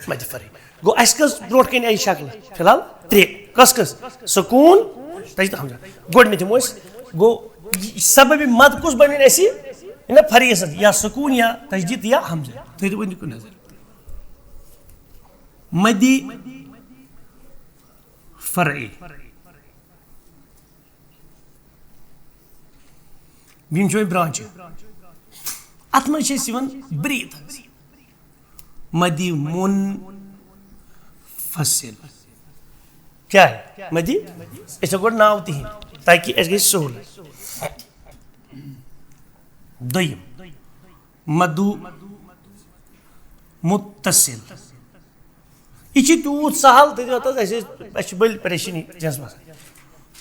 مدِ فرعی۔ گوٚو اَسہِ کٔژ برونٛٹھ کَنہِ آیہِ شکلہٕ؟ فی الحال ترٛےٚ۔ کۄس کۄس؟ سکوٗن، تجدید، حمزہ۔ گۄڈٕنٮ۪تھ یِمو أسۍ، گوٚو یہِ سببِ مد کُس بَنہِ اَسہِ؟ یہِ نہ فرعی سۭتۍ، یا سکوٗن یا تجدید یا حمزہ۔ تُہۍ تہِ ؤنِو نظر۔ مدِ فرعی۔ یِم چھِ وۄنۍ برانچہِ۔ اَتھ منٛز چھِ أسۍ یِوان breathe حظ۔ مدِ منفصل۔ کیٛاہ ہے؟ مدِ، أسۍ ہٮ۪کو گۄڈٕ ناو تہِ ہیٚنۍ، تاکہِ اَسہِ گژھِ سہوٗلَت۔ دوٚیِم، مدُ متصل۔ یہِ چھِ تیوٗت سہل، تُہۍ دِیِو تَتھ، اَسہِ ٲسۍ، اَسہِ چھِ بٔلۍ پریشٲنی جنس منٛز۔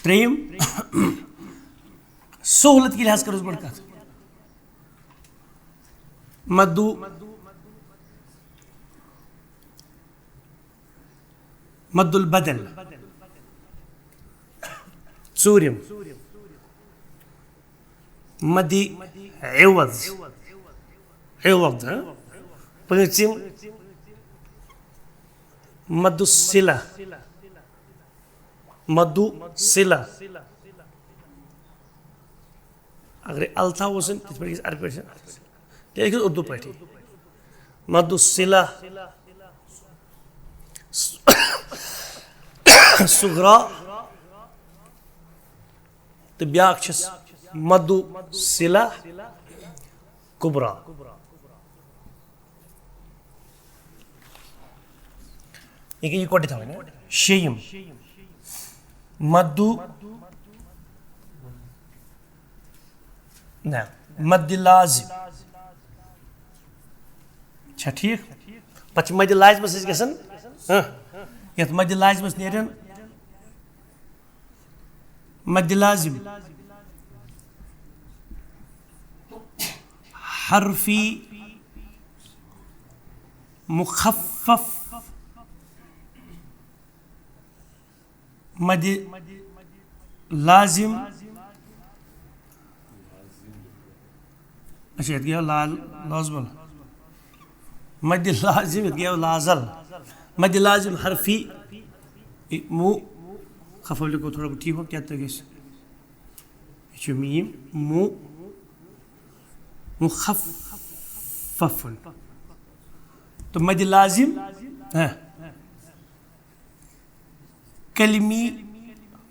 ترٛیٚیِم، سہوٗلت کہِ لحاظ کَرو أسۍ گۄڈٕ کَتھ۔ مدُ، مد البدل۔ ژوٗرِم، مدِ عوض۔ عوض، ہاں؟ پٲنٛژِم، مدُ صلہ۔ مدُ صلہ۔ اگرے التھا اوسن، تِتھ پٲٹھۍ گژھِ عربی پٲٹھۍ، تیٚلہِ گژھِ اردو پٲٹھی۔ مدُ صلہ صغرا۔ تہٕ بیٛاکھ چھس مدُ صلہ کبرا۔ یہِ گٔے یِکوَٹے تھاوٕنۍ، ہا؟ شیٚیِم، مدُ، نہ، مدِ لازم۔ چھا ٹھیٖک؟ پتہٕ چھِ مدِ لازمس أسۍ گژھان، ہاں، یتھ مدِ لازمس نیرن مدِ لازم، حرفِ مخفف، مدِ لازم۔ اچھا، یتھ گٔیو لال، لازمل۔ مدِ لازم، یتھ گٔیو لازل۔ مدِ لازم حرفِ مُ-، خفف لکھو تھوڑا بہت ٹھیک ہو، کیا تک گژھِ؟ یہِ چھُ میٖم، مُ-، مُخففُن۔ تہٕ مدِ لازم، ہاں۔ کلمی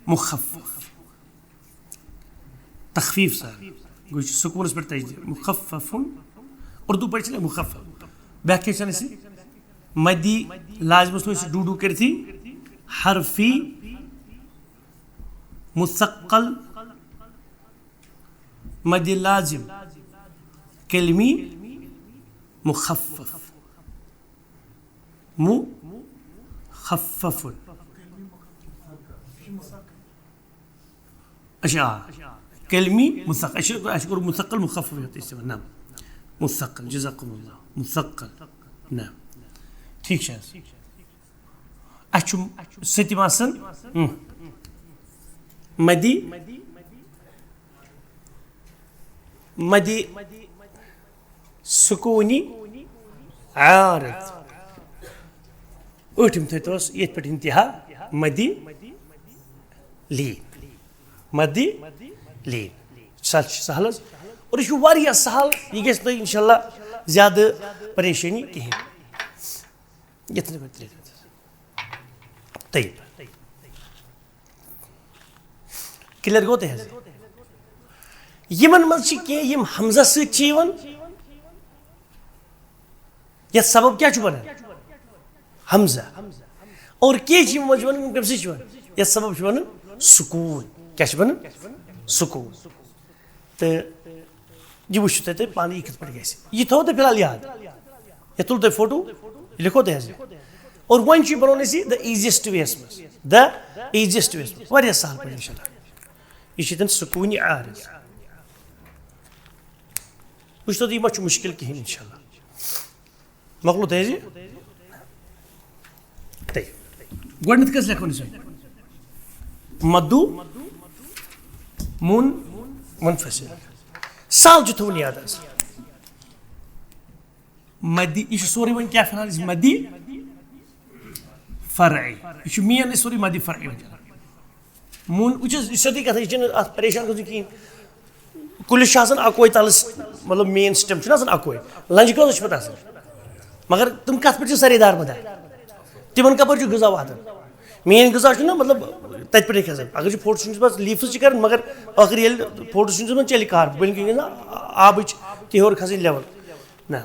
مخفف۔ تخفیف سان۔ گوٚو یہِ چھُ سکوٗنس پٮ۪ٹھ تجدید۔ مخففُن۔ اردو پٲٹھۍ چھِ مخفف۔ بیٛاکھ کیٛاہ چھِ اَسہِ؟ مدِ لازمس منٛز چھِ ڈوٗ ڈوٗ کٔرتھٕے حرفِ مثقل، مدِ لازم، کلمی مخفف۔ مُ-، خففُن۔ اچھا، آ۔ کلمی مثقل۔ اچھا، اچھا، کوٚر مثقل مخفف یوت استعمال۔ نہ۔ مثقل، جزاکم اللہ۔ مثقل۔ نہ۔ ٹھیک چھا؟ اچھا، سُہ تہِ آسان۔ ہم۔ مدِ، مدِ سکونی عارض۔ ٲٹھِم تھٲے توس ییٚتھۍ پٮ۪ٹھ انتہا، مدِ لین۔ مدِ لین۔ سہل چھُ سہل حظ۔ اور یہِ چھُ واریاہ سہل، یہِ گژھِ نہٕ تۄہہِ انشاءاللہ زیادٕ پریشٲنی کِہیٖنۍ۔ یتھ نہٕ ترٛےٚ رٮ۪تھ۔ طیب۔ کلیر گوٚو تۄہہِ حظ؟ یِمن منٛز چھِ کینٛہہ یِم حمزہ سۭتۍ چھِ یِوان۔ یتھ سبب کیٛاہ چھُ ونان؟ حمزہ۔ اور کینٛہہ چھِ یِم منٛز چھِ ونان، یِم کمہِ سۭتۍ چھِ ونان؟ یتھ سبب چھُ ونان سکوٗن۔ کیٛاہ چھِ ونان؟ سکوٗن۔ تہٕ یہِ وٕچھِو تُہۍ، تُہۍ پانہٕ یہِ کِتھ پٲٹھۍ گژھِ۔ یہِ تھاوو تُہۍ فی الحال یاد۔ یہِ تُل تُہۍ فوٹو، یہِ لیکھو تُہۍ حظ یہِ۔ اور وۄنۍ چھُ یہِ بَناوُن أسۍ یہِ the easiest way یَس منٛز۔ The easiest way یَس منٛز۔ واریاہ سہل پٲٹھۍ، اِنشاء اللہ۔ یہِ چھِ ییٚتٮ۪ن سکوٗنہِ عارض۔ وٕچھتو تُہۍ، یہِ ما چھُ مُشکِل کِہیٖنۍ، اِنشاء اللہ۔ مۄکلو تۄہہِ زِ۔ تۄہہِ۔ گۄڈٕنٮ۪تھ کٔژ لیکھو أسۍ وۄنۍ؟ مدو، مُن، منفصل۔ سہل چھُ تھاوُن یاد حظ۔ مدِ، یہِ چھُ سورُے وۄنۍ کیٛاہ فِلحال؟ یہِ چھُ مدِ فرعی۔ یہِ چھُ مین، یہِ سورُے مدِ فرعی وۄنۍ۔ مُن، وٕچھ حظ، یہِ چھِ سیوٚدُے کَتھ، یہِ چھِنہٕ اَتھ پریشان گژھُن کِہیٖنۍ۔ کُلِس چھُ آسان اَکوے تَلَس، مطلب، مین stem چھُنہٕ آسان اَکوے، لَنجہِ کٲژ چھِ پَتہٕ آسان؟ مگر تِم کَتھ پٮ۪ٹھ چھِ سَرے دار مَدار؟ تِمَن کَپٲرۍ چھُ غذا واتان؟ مین غذا چھُنہ، مطلب، تَتہِ پٮ۪ٹھٕے کھَسان۔ اگر چھُ photosynthesis منٛز leaves چھِ کَران، مگر ٲخٕر ییٚلہِ photosynthesis منٛز چَلہِ کار، بٔلکہِ یہِ نہ آبٕچ تہِ ہیوٚر کھَسٕنۍ level۔ نہ۔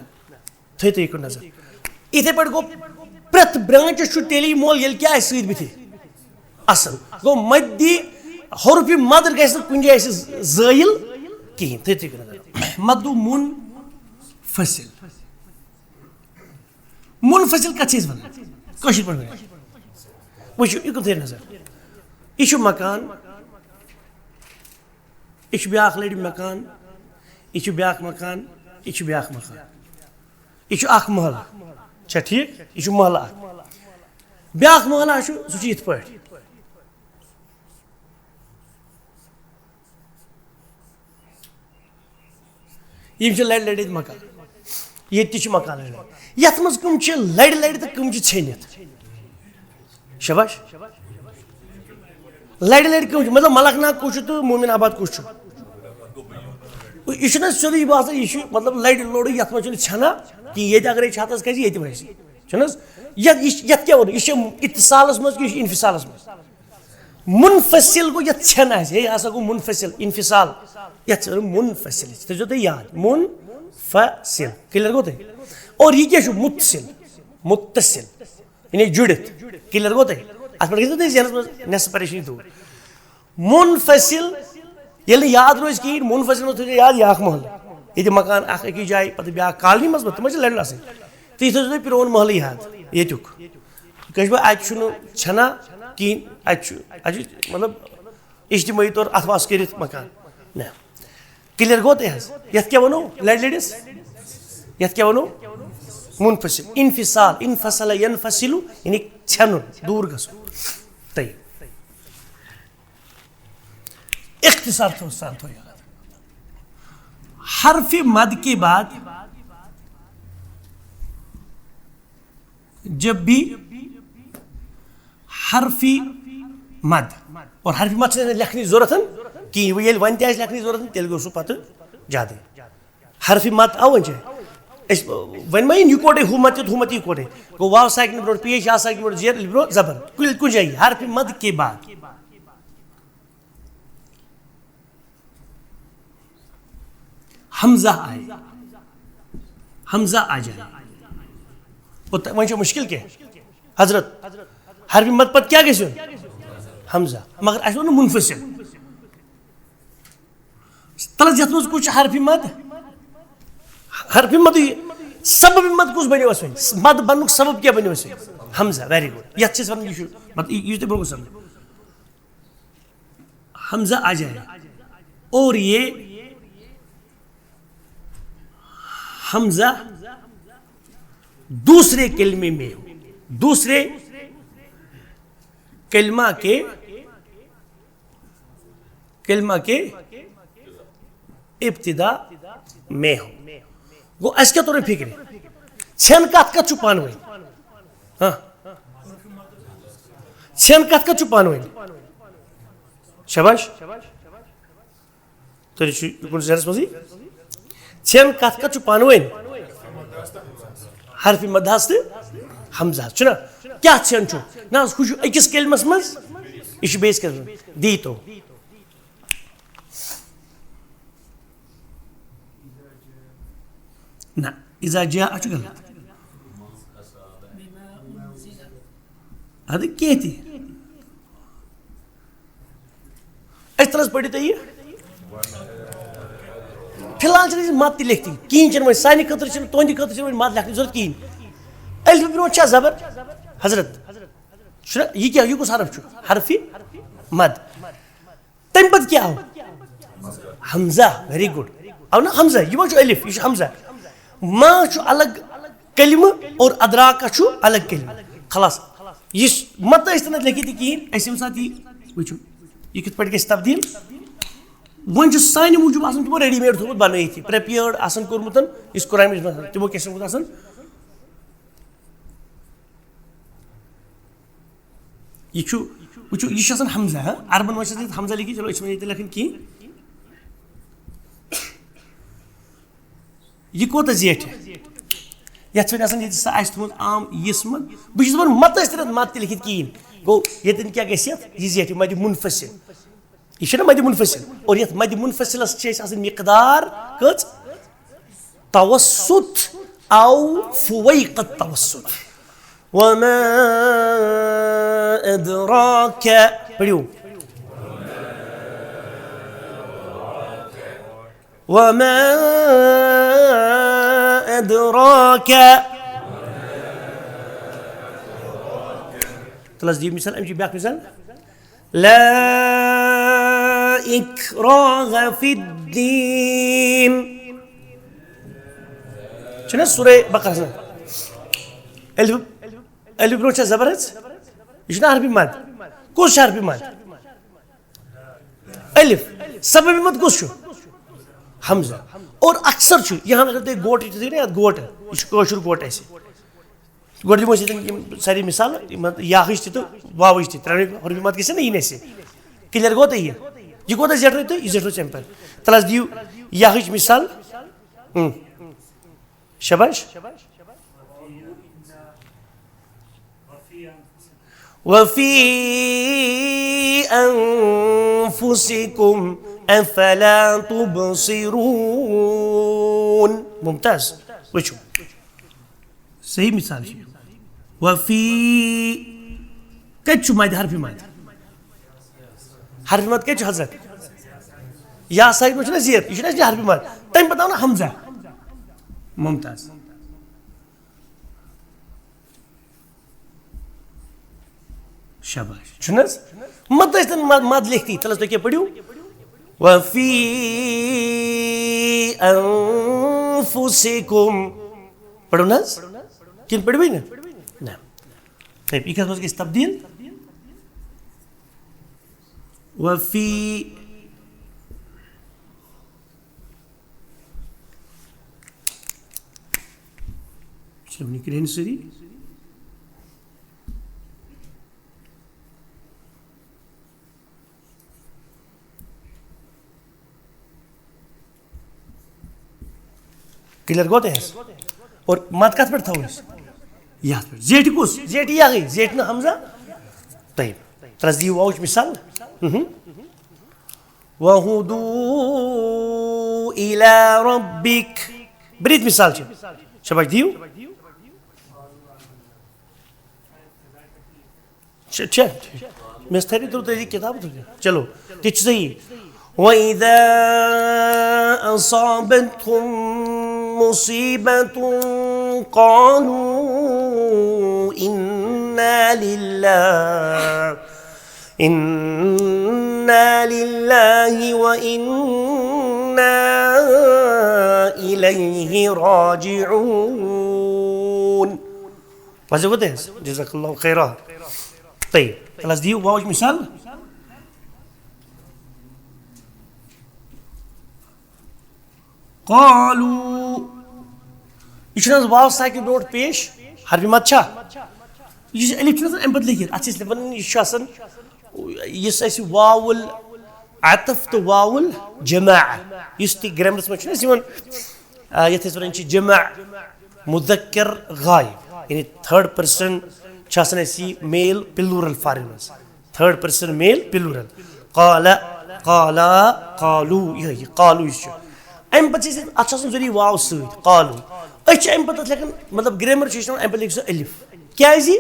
تھٲیِو تُہۍ یہِ کُن نظر۔ یِتھَے پٲٹھۍ گوٚو، پرٛٮ۪تھ branch چھُ تیٚلی مۄل، ییٚلہِ کیٛاہ آسہِ سۭتۍ بٕتھِ؟ اَصٕل۔ گوٚو، مدِ حرفِ مد گژھِ نہٕ کُنہِ جایہِ اَسہِ زٲیِل کِہیٖنۍ۔ تھٲیِو تُہۍ یہِ کُن نظر۔ مدو منفصل۔ منفصل کَتھ چھِ أسۍ وَنان؟ کٲشِر پٲٹھۍ ؤنِو۔ وٕچھِو، یہِ کُن تھٲیِو نظر۔ یہِ چھُ مکان۔ یہِ چھُ بیٛاکھ لَرِ مکان، یہِ چھُ بیٛاکھ مکان، یہِ چھُ بیٛاکھ مکان۔ یہِ چھُ اکھ محلہٕ۔ چھا ٹھیٖک؟ یہِ چھُ محلہٕ اکھ۔ بیٛاکھ محلہٕ چھُ، سُہ چھُ یِتھ پٲٹھۍ۔ یِم چھِ لَرِ لَرِ ییٚتہِ مکان۔ ییٚتہِ تہِ چھِ مکان لَرِ لَرِ۔ یَتھ منٛز کٕم چھِ لَرِ لَرِ تہٕ کٕم چھِ ژھیٚنِتھ؟ شاباش۔ لَرِ لَرِ کٕم چھِ؟ مطلب، ملک ناگ کُس چھُ تہٕ مومن آباد کُس چھُ؟ یہِ چھُنہٕ سیوٚدُے باسان، یہِ چھُ، مطلب، لَرِ لوٚرُے، یَتھ منٛز چھُنہٕ ژھٮ۪نا کِہیٖنۍ۔ ییٚتہِ اگرے چھِ ہَتَس کھسہِ، ییٚتہِ وَسہِ۔ چھُنہٕ حظ؟ یَتھ، یہِ چھِ، یَتھ کیٛاہ وَنو؟ یہِ چھِ اتصالَس منٛز کِنہٕ یہِ چھِ انفصالَس منٛز؟ منفصل گوٚو یَتھ ژھٮ۪ن آسہِ، ہے، یہِ ہسا گوٚو منفصل، انفصال۔ یَتھ چھِ وَنان منفصل، یہِ تھٲیزیو تُہۍ یاد، منفصل۔ Clear گوٚو تۄہہِ؟ اور یہِ کیٛاہ چھُ؟ متصل، متصل۔ یعنی جُڑِتھ۔ Clear گوٚو تۄہہِ؟ اَتھ پٮ۪ٹھ گٔژھِو تُہۍ ذہنَس منٛز نٮ۪صٕف پریشٲنی دوٗر۔ منفصل، ییٚلہِ نہٕ یاد روزِ کِہیٖنۍ، منفصل منٛز تھٲیِو یاد یہِ اکھ محلہٕ۔ ییٚتہِ مکان اکھ أکِس جایہِ، پَتہٕ بیٛاکھ کالنی منٛز، تِمَن چھِ لَرِ آسٕنۍ۔ تُہۍ تھٲیِو تُہۍ پرٛون محلہٕ یاد ییٚتیُک۔ کٲشِر پٲٹھۍ، اَتہِ چھُنہٕ ژھٮ۪نا کِہیٖنۍ، اَتہِ چھُ، اَتہِ چھُ، مطلب، اجتمٲعی طور اَتھٕ واس کٔرِتھ مکان۔ نہ۔ Clear گوٚو تۄہہِ حظ؟ یَتھ کیٛاہ وَنو؟ لَرِ لٔڑِس؟ یَتھ کیٛاہ وَنو؟ منفصل۔ انفصال، انفصل ینفصل، یعنی ژھٮ۪نُن، دوٗر گژھُن۔ تۄہہِ۔ اختصار تھٲو سان تھٲو یاد۔ حرف مد کے بعد جب بھی حرف مد، اور حرف مد چھِ لیکھنٕچ ضروٗرت کِہیٖنۍ، وۄنۍ ییٚلہِ وۄنۍ تہِ آسہِ لیکھنٕچ ضروٗرت، تیٚلہِ گوٚو سُہ پَتہٕ زیادَے۔ حرف مد آو وۄنۍ چھِ أسۍ، وۄنۍ ما یِن یِکوَٹَے ہُہ مد تہِ تہٕ ہُہ مد تہِ یِکوَٹَے؟ گوٚو واو ساکنہِ برونٛٹھ پیش، یا ساکنہِ برونٛٹھ زیر، برونٛٹھ زبر۔ کُنہِ، کُنہِ جایہِ حرف مد کے بعد حمزہ آیہِ، حمزہ آ جائے۔ اور تہ-، وۄنۍ چھُ مُشکِل کیٛاہ؟ حضرت، حرف مد پتہٕ کیٛاہ گژھِ یُن؟ حمزہ۔ مگر اَسہِ ووٚن نہٕ منفصل۔ تَلہٕ حظ یَتھ منٛز کُس چھُ حرف مد؟ حرف مد یہِ سبب مد کُس بنیو اَسہِ وۄنۍ؟ مد بننُک سبب کیٛاہ بنیو اَسہِ وۄنۍ؟ حمزہ، very good۔ یَتھ چھِ أسۍ وَنان، یہِ چھُ، مطلب، یہِ، یہِ چھُ تۄہہِ برونٛہہ کُن سَمجھ۔ حمزہ آ جائے۔ اور یہ حمزہ دوسرے کلمے میں ہو، دوسرے کلمہ کے، کلمہ کے ابتدا میں ہو۔ گوٚو، اَسہِ کیٛاہ توٚر فِکرِ؟ ژھٮ۪ن کَتھ کَتھ چھُ پانہٕ ؤنۍ؟ ہاں۔ ژھٮ۪ن کَتھ کَتھ چھُ پانہٕ ؤنۍ؟ شاباش۔ تُہۍ چھِو یہِ کُن ذہنَس منٛزٕے۔ ژھٮ۪ن کَتھ کَتھ چھُ پانہٕ ؤنۍ؟ حرف مدحس تہٕ حمزہ چھُنہ؟ کیٛاہ ژھٮ۪ن چھُ؟ نہ حظ، ہُہ چھُ أکِس کلمَس منٛز، یہِ چھُ بیٚیِس کلمَس منٛز۔ دی تو۔ نہ، اذا جاء چھُ غلط۔ اَدٕ کینٛہہ تہِ۔ أسۍ تَلہٕ حظ پٔرِو تُہۍ یہِ۔ فی الحال چھِنہٕ أسۍ مد تہِ لیکھتٕے کِہیٖنۍ، چھِنہٕ وۄنۍ سانہِ خٲطرٕ چھِنہٕ، تُہٕنٛدِ خٲطرٕ چھِنہٕ وۄنۍ مد لیکھنٕچ ضروٗرت کِہیٖنۍ۔ الفہٕ برونٛہہ چھا زبر؟ حضرت، چھُنہ یہِ کیٛاہ، یہِ کُس حرف چھُ؟ حرفِ مد۔ تَمہِ پتہٕ کیٛاہ آو؟ حمزہ، ویری گڈ۔ آو نہ حمزہ، یہِ ما چھُ الف، یہِ چھُ حمزہ۔ ما چھُ الگ کلمہٕ اور ادراکہ چھُ الگ کلمہٕ۔ خلاص، یہِ چھُ مت ٲسۍ تَن اَتہِ لیکھِتھ یہِ کِہیٖنۍ، اَسہِ ییٚمہِ ساتہٕ یہِ وٕچھو، یہِ کِتھ پٲٹھۍ گژھِ تبدیٖل۔ وۄنۍ چھُ سانہِ موٗجوٗب آسان تِمو ریڈی میڈ تھوٚومُت بنٲیِتھ، یہِ پریپیئرڈ آسان کوٚرمُت، یُس قرآن مجیدس منٛز آسان، تِمو کیٛاہ چھُ اوسمُت آسان؟ یہِ چھُ، وٕچھِو، یہِ چھُ آسان حمزہ، ہاں؟ عربن منٛز چھِ آسان ییٚتہِ حمزہ لیکھِتھ، چلو، أسۍ چھِ وۄنۍ ییٚتہِ لیکھان کِہیٖنۍ۔ یہِ کوٗتاہ زیٹھِ؟ یَتھ چھِ وۄنۍ آسان ییٚتہِ سُہ آسہِ تھوٚمُت عام یِس منٛز۔ بہٕ چھُس دَپان مَتہٕ ٲسۍ تَتھ مَتہٕ تہِ لیکھِتھ کِہیٖنۍ۔ گوٚو، ییٚتٮ۪ن کیٛاہ گژھِ یَتھ؟ یہِ زیٹھِ مَدِ مُنفصل۔ یہِ چھُنہ مَدِ مُنفصل۔ اور یَتھ مَدِ مُنفصلَس چھِ أسۍ آسان مقدار کٔژ؟ توسط او فویق التوسط۔ وما ادراک۔ پٔرِو۔ وما ادراک۔ تَلہٕ حظ دِیِو مثال، اَمِچ بیٛاکھ مثال۔ لا اکراہ فی الدین۔ چھُنہ سورہ بقرہ منٛز؟ الف، الف برونٛہہ چھا زبر حظ؟ یہِ چھُنہ حرفِ مد؟ کُس چھُ حرفِ مد؟ الف۔ سببِ مد کُس چھُ؟ حمزہ۔ اور اکثر چھُ، یہاں اگر تُہۍ گوٹہٕ تہِ تھٲیِو نہ یَتھ گوٹہٕ، یہِ چھُ کٲشُر گوٹہٕ اَسہِ۔ گۄڈٕ دِمو أسۍ ییٚتٮ۪ن یِم سارے مثال، یِمن یاہٕچ تہِ تہٕ واوٕچ تہِ، ترٛٮ۪نوٕے حرفِ مد گژھِ نا یِنۍ اَسہِ۔ کلیئر گوٚو تۄہہِ یہِ؟ یہِ کوٗتاہ زیٹھوٕ تُہۍ؟ یہِ زیٹھوٕ ژےٚ اَمہِ پٮ۪ٹھ۔ تَلہٕ حظ دِیِو یاہٕچ مثال۔ اۭں۔ شاباش۔ وفی انفسکم افلا تبصرون۔ ممتاز۔ وٕچھِو۔ صحیح مثال چھُ۔ وفی کَتہِ چھُ مَدِ حرفِ مَدِ؟ حرفِ مَدِ کَتہِ چھُ حضرت؟ یا سایڈ منٛز چھُنہ زیر، یہِ چھُنہ اَسہِ حرفِ مَدِ۔ تَمہِ پَتہٕ آو نہ حمزہ۔ ممتاز۔ شاباش۔ چھُنہٕ حظ؟ مَدٕ ٲسۍ تَن مَد، مَد لیکھتی۔ تَلہٕ حظ تُہۍ کیٛاہ پٔرِو؟ وفی انفسکم۔ پٔرِو نہ حظ؟ کِنہٕ پٔرِوٕے نہٕ؟ نہ۔ طيب، یہِ کَتھ منٛز گژھِ تبدیٖل؟ وفی۔ چلو، نِکرین سٲری۔ کلیئر گوٚو تۄہہِ حظ؟ اور مَد کَتھ پٮ۪ٹھ تھاوو أسۍ؟ یَتھ پٮ۪ٹھ۔ زیٹھِ کُس؟ زیٹھِ یَہٕے، زیٹھِ نہٕ حمزہ۔ طيب، تَلہٕ حظ دِیِو واوٕچ مثال۔ مہم۔ وہدوا الی ربک۔ بریٖتھ مثال چھِ۔ شاباش دِیِو۔ چھِ، چھِ، چھِ۔ مےٚ ٲس تھٲومٕژ تُل تٔتی کِتاب تُل۔ چلو، تہِ چھُ صحیح۔ وَإِذَا أَصَابَتْهُم مُّصِيبَةٌ قَالُوا إِنَّا لِلَّهِ، إِنَّا لِلَّهِ وَإِنَّا إِلَيْهِ رَاجِعُونَ۔ وضع گوٚو تۄہہِ حظ؟ جزاک اللہ خیرا۔ طيب، تَلہٕ حظ دِیِو واوٕچ مثال۔ قالوا۔ یہِ چھُنہٕ حظ واو ساکِن برونٛٹھ پیش؟ حرفِ مَد چھا؟ یہِ چھُ الف چھُنہٕ آسان اَمہِ پَتہٕ لیکھِتھ۔ اَتھ چھِ أسۍ دَپان، یہِ چھُ آسان، یُس اَسہِ واوُل عطف تہٕ واوُل جماع، یُس تہِ گرٛامرَس منٛز چھُنہٕ اَسہِ یِوان، آ، یَتھ أسۍ وَنان چھِ جمع مذکر غائب، یعنی تھٲرڈ پٔرسن چھُ آسان اَسہِ یہِ میل پلورل فارم منٛز، تھٲرڈ پٔرسن میل پلورل۔ قال، قالا، قالو، یِہوٚے یہِ قالو یُس چھُ۔ اَمہِ پَتہٕ چھِ أسۍ، اَتھ چھُ آسان ضروٗری واو سۭتۍ، قالو۔ أسۍ چھِ اَمہِ پَتہٕ اَتھ لیکھان، مطلب، گرٛامر چھُ أسۍ وَنان، اَمہِ پَتہٕ لیکھِ سُہ الف۔ کیٛازِ؟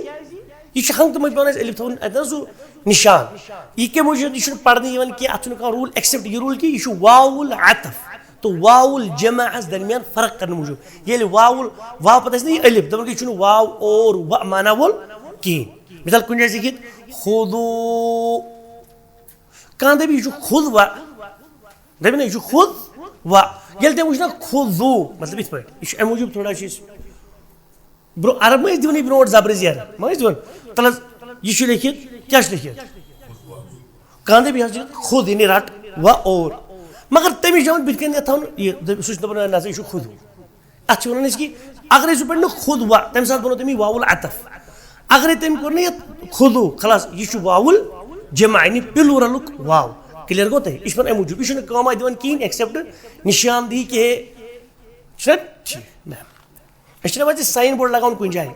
یہِ چھُ ہنٛگتہٕ منٛگہٕ پٮ۪وان اَسہِ الف تھاوُن اَتٮ۪ن سُہ نِشان۔ یہِ کَمہِ موٗجوٗب؟ یہِ چھُنہٕ پَرنہٕ یِوان کینٛہہ، اَتھ چھُنہٕ کانٛہہ روٗل ایکسیپٹ یہِ روٗل کہِ یہِ چھُ واوُل عطف۔ تہٕ واوُل جمعس درمیان فرق کرنہٕ موٗجوٗب۔ ییٚلہِ واوُل، واو پتہٕ آسہِ نہ یہِ الف، دپان گٔے، یہِ چھُنہٕ واو اور و معنی وول کِہیٖنۍ۔ مثال، کُنہِ جایہِ چھِ لیکھِتھ خُذوٗ، کانٛہہ دَپہِ، یہِ چھُ خُذ و، دَپہِ نہ، یہِ چھُ خُذ و۔ ییٚلہِ تٔمۍ وٕچھ نہ خُذوٗ، مطلب یِتھ پٲٹھۍ، یہِ چھُ اَمہِ موٗجوٗب تھوڑا چھِ أسۍ برو-، عرب ما ٲسۍ دِوان یہِ برونٛٹھ زبرِ زیر؟ ما ٲسۍ دِوان؟ تَلہٕ حظ، یہِ چھُ لیکھِتھ، کیٛاہ چھُ لیکھِتھ؟ کانٛہہ دَپہِ، یہِ حظ چھُ خُذ، یعنی رَٹ و اور۔ مگر تٔمِس چھُ پٮ۪وان بٕتھِ کَنۍ یَتھ تھاوُن، یہِ دَپہِ، سُہ چھُ دَپان، نہ سا، یہِ چھُ خُذوٗ۔ اَتھ چھِ وَنان أسۍ کہِ اگرے سُہ پَرِ نہٕ خُذ و، تَمہِ ساتہٕ بَنوو تٔمۍ یہِ واوُل عطف۔ اگرے تٔمۍ کوٚر نہٕ یَتھ خُذوٗ، خلاص، یہِ چھُ واوُل جمع، یعنی پِلوٗرَلُک واو۔ کلیئر گوٚو تۄہہِ؟ یہِ چھُ پَتہٕ اَمہِ موٗجوٗب، یہِ چھُنہٕ کٲم اَتھ دِوان کِہیٖنۍ except نِشان دِہی کہِ ہے، چھُنہ ٹھیٖک؟ نہ۔ أسۍ چھِنہ وۄنۍ ساین بورڈ لگاوان کُنہِ جایہِ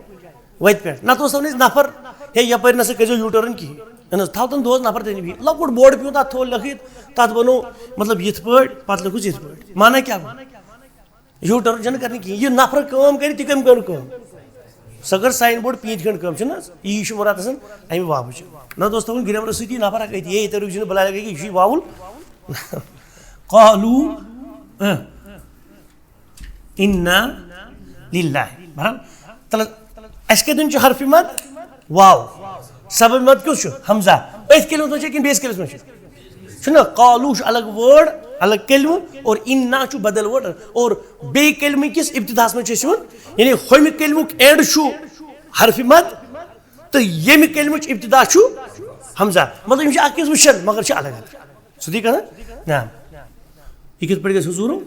وَتہِ پٮ۪ٹھ، نَتہٕ اوس تھاوان أسۍ نفر، ہے، یَپٲرۍ نہ سا کٔرۍزیو U turn کِہیٖنۍ۔ اَہن حظ، تھاو تَن دۄہَس نفر تٔتھی بِہِتھ۔ لۄکُٹ بورڈ پیوٗنٛت، تَتھ تھوٚو لیکھِتھ، تَتھ بَنوو، مطلب، یِتھ پٲٹھۍ، پَتہٕ لیوٚکھُس یِتھ پٲٹھۍ۔ معنہ کیٛاہ گوٚو؟ U turn چھَنہٕ کَرٕنۍ کِہیٖنۍ۔ یہِ نفر کٲم کَرِ، تہِ کَمہِ کٔر کٲم؟ سۄ کٔر ساین بورڈ پیٖنتہِ کھنٛڈ کٲم، چھُنہٕ حظ؟ یی چھُ مُراد آسان اَمہِ واوٕچ۔ نَتہٕ اوس تھاوُن گرٛیمرَس سۭتی نفر اَکھ أتھی، ہے، یہِ تٔرِو چھُنہٕ بَلاے لَگے کہِ یہِ چھُے واوُل۔ قالوا، اۭں۔ انا للہ۔ بہرحال، تلہٕ، اَسہِ کَتہِ دیُن چھُ حرفِ مد؟ واو۔ سبب مد کیُتھ چھُ؟ حمزہ۔ أتھۍ کلمس منٛز چھُ کِنہٕ بیٚیِس کلمس منٛز چھُ؟ چھُنہ، قالوا چھُ الگ word، الگ کلمہٕ، اور انا چھُ بدل word۔ اور بیٚیہِ کلمہٕ کِس ابتداہس منٛز چھُ اَسہِ یِوان، یعنی ہُمہِ کلمُک end چھُ حرفِ مد تہٕ ییٚمہِ کلمٕچ ابتدا چھُ حمزہ۔ مطلب، یِم چھِ اکھ أکِس وٕچھان، مگر چھِ الگ الگ۔ سیوٚدُے کَتھا؟ نہ۔ یہِ کِتھ پٲٹھۍ گژھِ حضوٗرُم؟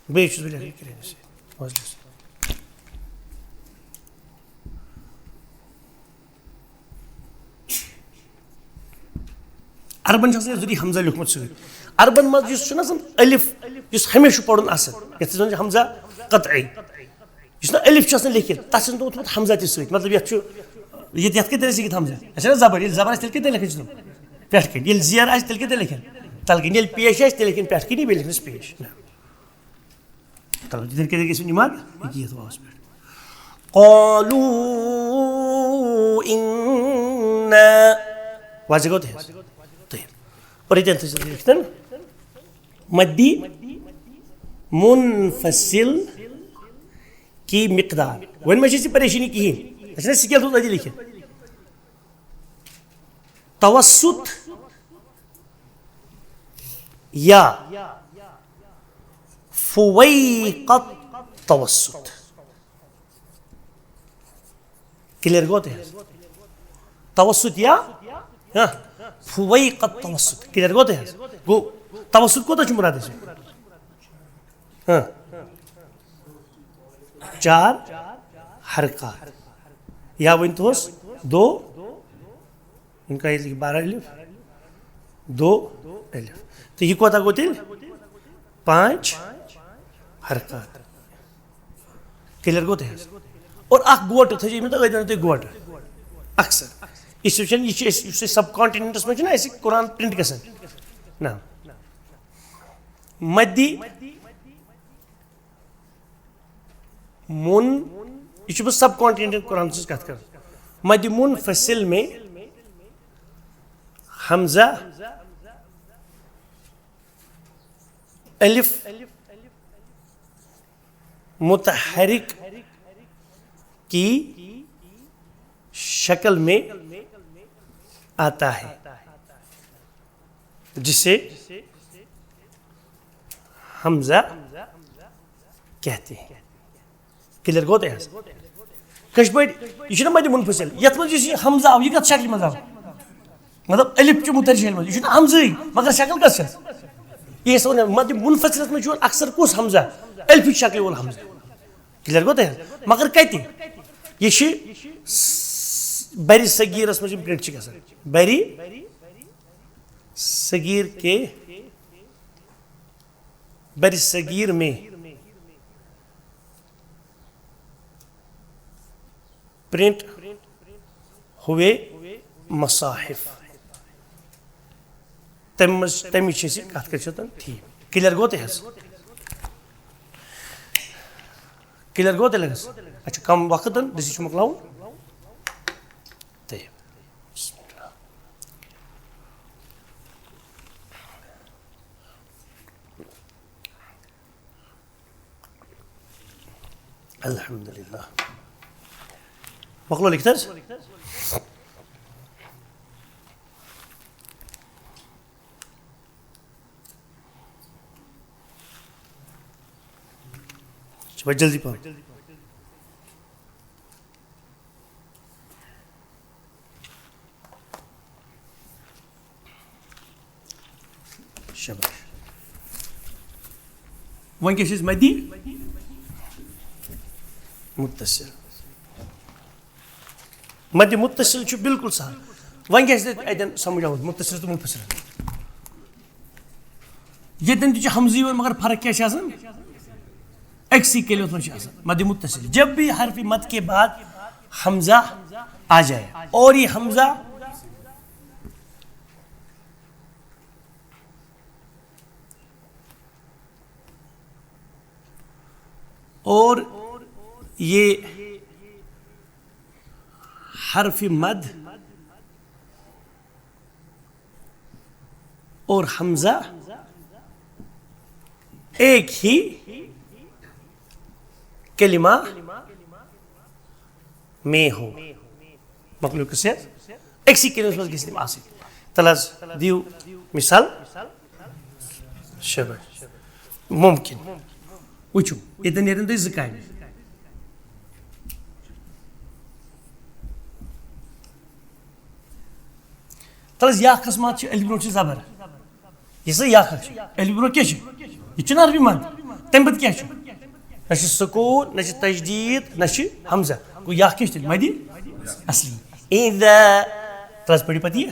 بیٚیہِ چھُس بہٕ لیکھان کرٛیٚہنہِ سۭتۍ۔ وۄزلہِ سۭتۍ۔ عربن چھُ آسان ضروٗری حمزہ لیوٗکھمُت سۭتۍ۔ عربن منٛز یُس چھُنہ آسان الف، یُس ہمیشہِ چھُ پَرُن اَصٕل، یَتھ أسۍ وَنان چھِ حمزہ قطعی۔ یُس نہٕ الف چھُ آسان لیکھِتھ، تَتھ چھُنہٕ تھوٚومُت حمزہ تہِ سۭتۍ۔ مطلب، یَتھ چھُ، یَتھ، یَتھ کَتہِ تیٚلہِ لیکھِتھ حمزہ؟ اَسہِ چھَنہ زبر، ییٚلہِ زبر آسہِ، تیٚلہِ کَتہِ لیکھِتھ چھُ؟ پٮ۪ٹھ کَنہِ۔ ییٚلہِ زیر آسہِ، تیٚلہِ کَتہِ لیکھِتھ؟ تَلہٕ کَنہِ۔ ییٚلہِ پیش آسہِ، تیٚلہِ لیکھِن پٮ۪ٹھ کَنہِ، بیٚیہِ لیکھنَس پیش۔ نہ۔ تَلہٕ، تِتھَے کَنۍ گژھِ یُن یہِ مَد، یہِ کہِ یَتھ واوَس پٮ۪ٹھ۔ قالوا إنا۔ واضح گوٚو تۄہہِ حظ؟ طيب۔ اور ییٚتٮ۪ن تھٲیِو سا لیکھِتھ۔ مدی منفصل کی مقدار۔ وۄنۍ ما چھِ اَسہِ یہِ پریشٲنی کِہیٖنۍ؟ اَسہِ چھِنہ سکیل تھوٚومُت أتی لیکھِتھ۔ توسط یا فویق التوسط۔ کلیئر گوٚو تۄہہِ حظ؟ توسط یا، ہاں، فویق التوسط۔ کلیئر گوٚو تۄہہِ حظ؟ گوٚو، توسط کوٗتاہ چھُ مُراد اَسہِ؟ ہاں۔ چار حرکات۔ یا ؤنۍ توس دو، ان کا یہ بارہ الف، دو الف۔ تو یہ کوتا گوٚو تیٚلہِ؟ پانچ حرکات۔ کلیئر گوٚو تۄہہِ حظ؟ اور اکھ گوٹہٕ تھٲیزیو یِمن تہٕ أتھۍ ونو تُہۍ گوٹہٕ۔ اکثر۔ یہِ چھُ وٕچھان، یہِ چھُ أسۍ، یُس اَسہِ سب کانٹیننٹس منٛز چھُنہ اَسہِ قرآن پرنٹ گژھان۔ نہ۔ مدی من، یہِ چھُس بہٕ سب کانٹیننٹ قرآن سٕنٛز کتھ کران۔ مدِ منفصل میں حمزہ الف متحرک کی شکل میں آتا ہے، جسے حمزہ کہتے ہیں۔ کلیئر گوٚو تۄہہِ حظ؟ کٲشِر پٲٹھۍ، یہِ چھُنہ مدِ منفصل، یَتھ منٛز یُس یہِ حمزہ آو، یہِ کَتھ شکلہِ منٛز آو؟ مطلب، الف چھُ مُترجی منٛز، یہِ چھُنہٕ حمزٕے، مگر شکل کَس چھَس؟ یہِ ٲسۍ وَنان، مدِ منفصلس منٛز چھُ یِوان اکثر کُس حمزہ؟ الفٕچ شکلہِ وول حمزہ۔ کلیئر گوٚو تۄہہِ حظ؟ مگر کَتہِ؟ یہِ چھِ س-، بَرِ صغیٖرَس منٛز یِم پرنٹ چھِ گژھان۔ بَرِ صغیٖر کے، بَرِ صغیٖر میں پرنٹ ہوئے مصاحف۔ تَمہِ منٛز، تَمِچ چھِ أسۍ یہِ کَتھ کٔرِتھ چھِ تَن ٹھیٖک۔ کلیئر گوٚو تۄہہِ حظ؟ کلیئر گوٚو تیٚلہِ حظ؟ اَسہِ چھُ کَم وقت، دٔسِتھ چھُ مۄکلاوُن۔ طیب۔ بسم اللہ۔ الحمدللہ۔ مۄکلو لیکھِتھ حظ؟ صُبحٲے جلدی پہم۔ شاباش۔ وۄنۍ کیٛاہ چھِ أسۍ مدِ متصل؟ مدِ متصل چھُ بالکل سہل۔ وۄنۍ کیٛاہ چھِ اَتٮ۪ن سمجھ آمُت متصل تہٕ منفصل؟ ییٚتٮ۪ن تہِ چھُ ہمزٕ یِوان، مگر فرق کیٛاہ چھِ آسان؟ أکسٕے کلمس منٛز چھِ آسان مدِ متصل۔ جب بھی حرف مد کے بعد حمزہ آ جائے اور یہ حمزہ اور یہ حرف مد اور حمزہ ایک ہی کلمہ میں ہو۔ مخلوق سے أکسٕے کلمس منٛز گژھِ تِم آسٕنۍ۔ تَلہٕ حظ دِیِو مثال۔ شاباش۔ ممکن۔ وٕچھِو، ییٚتٮ۪ن نیرن تۄہہِ زٕ کامہِ۔ تَلہٕ حظ، یا قٕسمت چھِ ألِف برونٛٹھ چھِ زبر۔ یُس زَن یا چھُ، ألِف برونٛہہ کیٛاہ چھُ؟ یہِ چھُنہٕ عربی مد۔ تَمہِ پَتہٕ کیٛاہ چھُ؟ نہ چھُ سکوٗن، نہ چھُ تجدیٖد، نہ چھُ ہمزہ۔ گوٚو یا کیٛاہ چھُ تیٚلہِ؟ مدِ اصلی۔ اِذا۔ تَلہٕ حظ پٔرِو پَتہٕ یہِ۔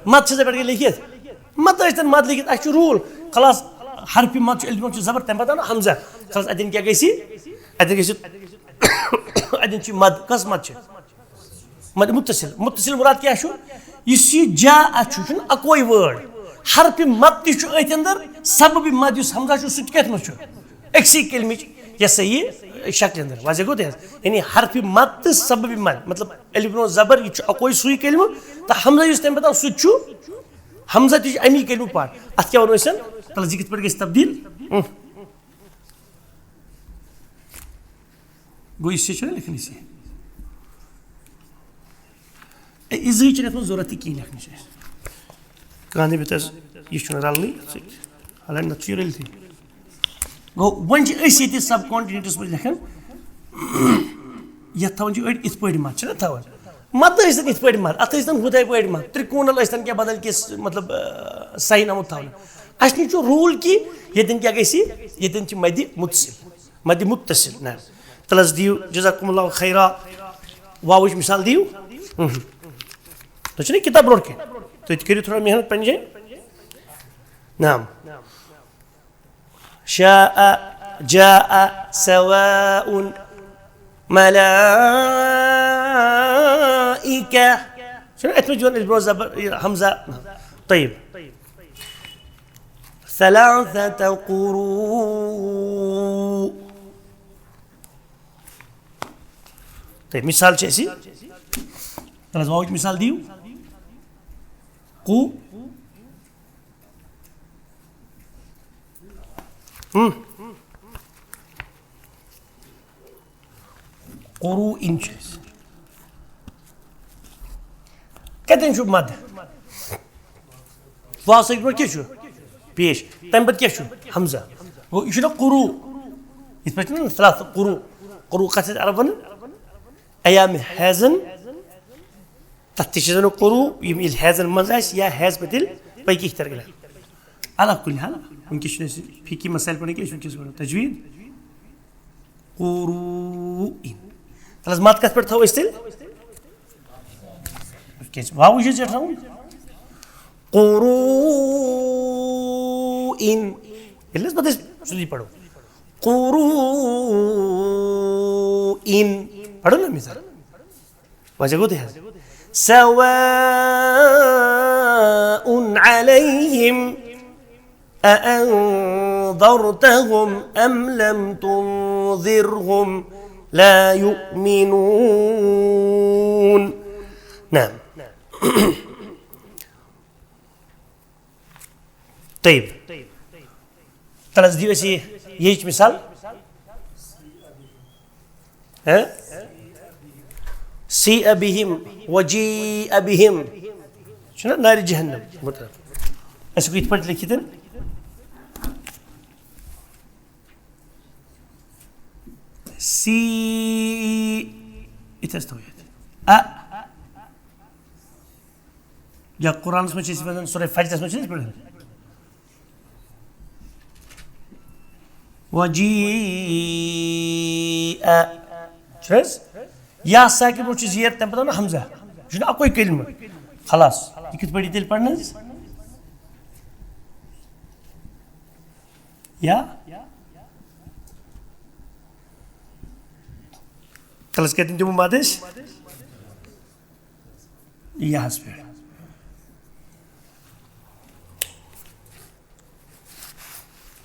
مد چھِ زَبر گٔے لیکھِتھ۔ مد ٲسۍ تَن مد لیکھِتھ، اَسہِ چھُ روٗل۔ خلاص، حرفِ مد چھُ ألِف برونٛہہ چھُ زبر، تَمہِ پَتہٕ آو نہ ہمزہ۔ خلاص، اَتٮ۪ن کیٛاہ گژھِ؟ اَتٮ۪ن گژھِ، اَتٮ۪ن چھُ مد، کۄس مد چھِ؟ مد متصل۔ متصل مراد کیٛاہ چھُ؟ یُس یہِ جا اَتھ چھُ، چھُنہٕ اَکوے word۔ حرفِ مد تہِ چھُ أتھۍ اندر، سببِ مد یُس ہمزہ چھُ، سُہ تہِ کَتھ منٛز چھُ؟ أکسٕے کلمٕچ، یہِ ہسا یہِ شکلہِ اندر۔ واضح گوٚو تۄہہِ حظ؟ یعنی حرفِ مد تہٕ سببِ مد، مطلب ألِف برونٛہہ زبر، یہِ چھُ اَکوے سُے کلمہٕ، تہٕ ہمزہ یُس تَمہِ پتہٕ آو، سُہ تہِ چھُ، ہمزہ تہِ چھُ اَمی کلمہٕ part۔ اَتھ کیٛاہ وَنو أسۍ؟ تَلہٕ حظ یہِ کِتھ پٲٹھۍ گژھِ تبدیٖل؟ اۭں۔ گوٚو، یہِ چھُنہ لیکھنٕے۔ اے، یہِ زٕے چھِنہٕ یَتھ منٛز ضوٚرَتھ تہِ کِہیٖنۍ لیکھنٕچ اَسہِ۔ کانٛہہ دَپہِ تَس، یہِ چھُنہٕ رَلنٕے اَتھ سۭتۍ۔ حالانکہِ نَتہٕ چھُ یہِ رٔلتھٕے۔ گوٚو، وۄنۍ چھِ أسۍ ییٚتہِ sub continent منٛز لیکھان، یَتھ تھاوان چھِ أڑۍ یِتھ پٲٹھۍ مَد، چھِنہ تھاوان؟ مَد ٲسۍ تَن یِتھ پٲٹھۍ مَد، اَتھ ٲسۍ تَن ہُتھَے پٲٹھۍ مَد، ترٛکوٗنَل ٲسۍ تَن کینٛہہ بدل کینٛہہ، مطلب، آ، sign آمُت تھاونہٕ۔ اَسہِ نِش چھُ rule کہِ ییٚتٮ۪ن کیٛاہ گژھِ؟ ییٚتٮ۪ن چھِ مَدِ مُتصِل۔ مَدِ مُتصِل، نہ۔ تَلہٕ حظ دِیِو، جزاکم اللہ خیرا۔ واوٕچ مِثال دِیِو۔ اہم۔ تُہۍ چھِو نہ کِتاب برونٛٹھ کَنہِ؟ تُہۍ تہِ کٔرِو تھوڑا محنت پَنٕنہِ جایہِ۔ نعم۔ شاء، جاء، سواء، ملائکہ۔ چھُنہ اَتھ منٛز یِوان ألِف برونٛہہ زبر، یہِ ہمزہ۔ طیب۔ ثلاثة قروء۔ تہٕ مثال چھِ اَسہِ، تَلہٕ حظ واوٕچ مثال دِیِو۔ قو۔ ہم۔ قروء چھِ اَسہِ۔ کَتٮ۪ن چھُ مَد؟ واو سۭتۍ برونٛہہ کیٛاہ چھُ؟ پیش۔ تَمہِ پَتہٕ کیٛاہ چھُ؟ ہمزہ۔ گوٚو، یہِ چھُنہ قروء؟ یِتھ پٲٹھۍ چھُنہ ثلاث قروء؟ قروء کَتھ چھِ أسۍ عرب وَنان؟ ایام حیضن، تَتھ تہِ چھِ زَن قروء، یِم ییٚلہِ حیضن منٛز آسہِ یا حیض پَتہٕ ییٚلہِ پٔکۍ اِختیار گٔے۔ علی کُلِ حال، وٕنکیٚس چھُنہٕ اَسہِ فقہی مسائل پَرٕنۍ کینٛہہ، أسۍ چھِ وٕنکیٚس پَران تجویٖد۔ قروء۔ تَلہٕ حظ مَد کَتھ پٮ۪ٹھ تھاوو أسۍ تیٚلہِ؟ کیٛازِ واوٕے چھِ ژےٚ تھاوُن؟ قروء۔ ییٚلہِ نہٕ حظ پَتہٕ أسۍ سیوٚدُے پَرو۔ قروء۔ پَرو نہ مثال؟ وجہ گوٚو تۄہہِ حظ۔ سواء عليهم أأنذرتهم أم لم تنذرهم لا يؤمنون۔ نعم۔ طيب۔ تَلہٕ حظ دِیِو اَسہِ یہِ یِہِچ مِثال۔ ہہ؟ سی ابہم، وجی ابہم۔ چھُنہ نارِ جہنم مطلب؟ اَسہِ ہیٚکو یِتھ پٲٹھۍ لیکھِتھ۔ سی، یِتھ ٲسۍ تھٲوِتھ۔ اَ۔ یا قرآنَس منٛز چھِ أسۍ وَنان، سورہ فجرَس منٛز چھِ أسۍ پَران۔ وجیء۔ چھُ حظ؟ یا ساکن برونٛہہ چھُ زیر، تَمہِ پَتہٕ اَنو حمزہ۔ یہِ چھُنہٕ اَکُے کلمہٕ۔ خلاص۔ یہِ کِتھ پٲٹھۍ یی تیٚلہِ پَرنہٕ حظ؟ یا؟ کلس کَتٮ۪ن دِمو مَد أسۍ؟ یَہَس پٮ۪ٹھ۔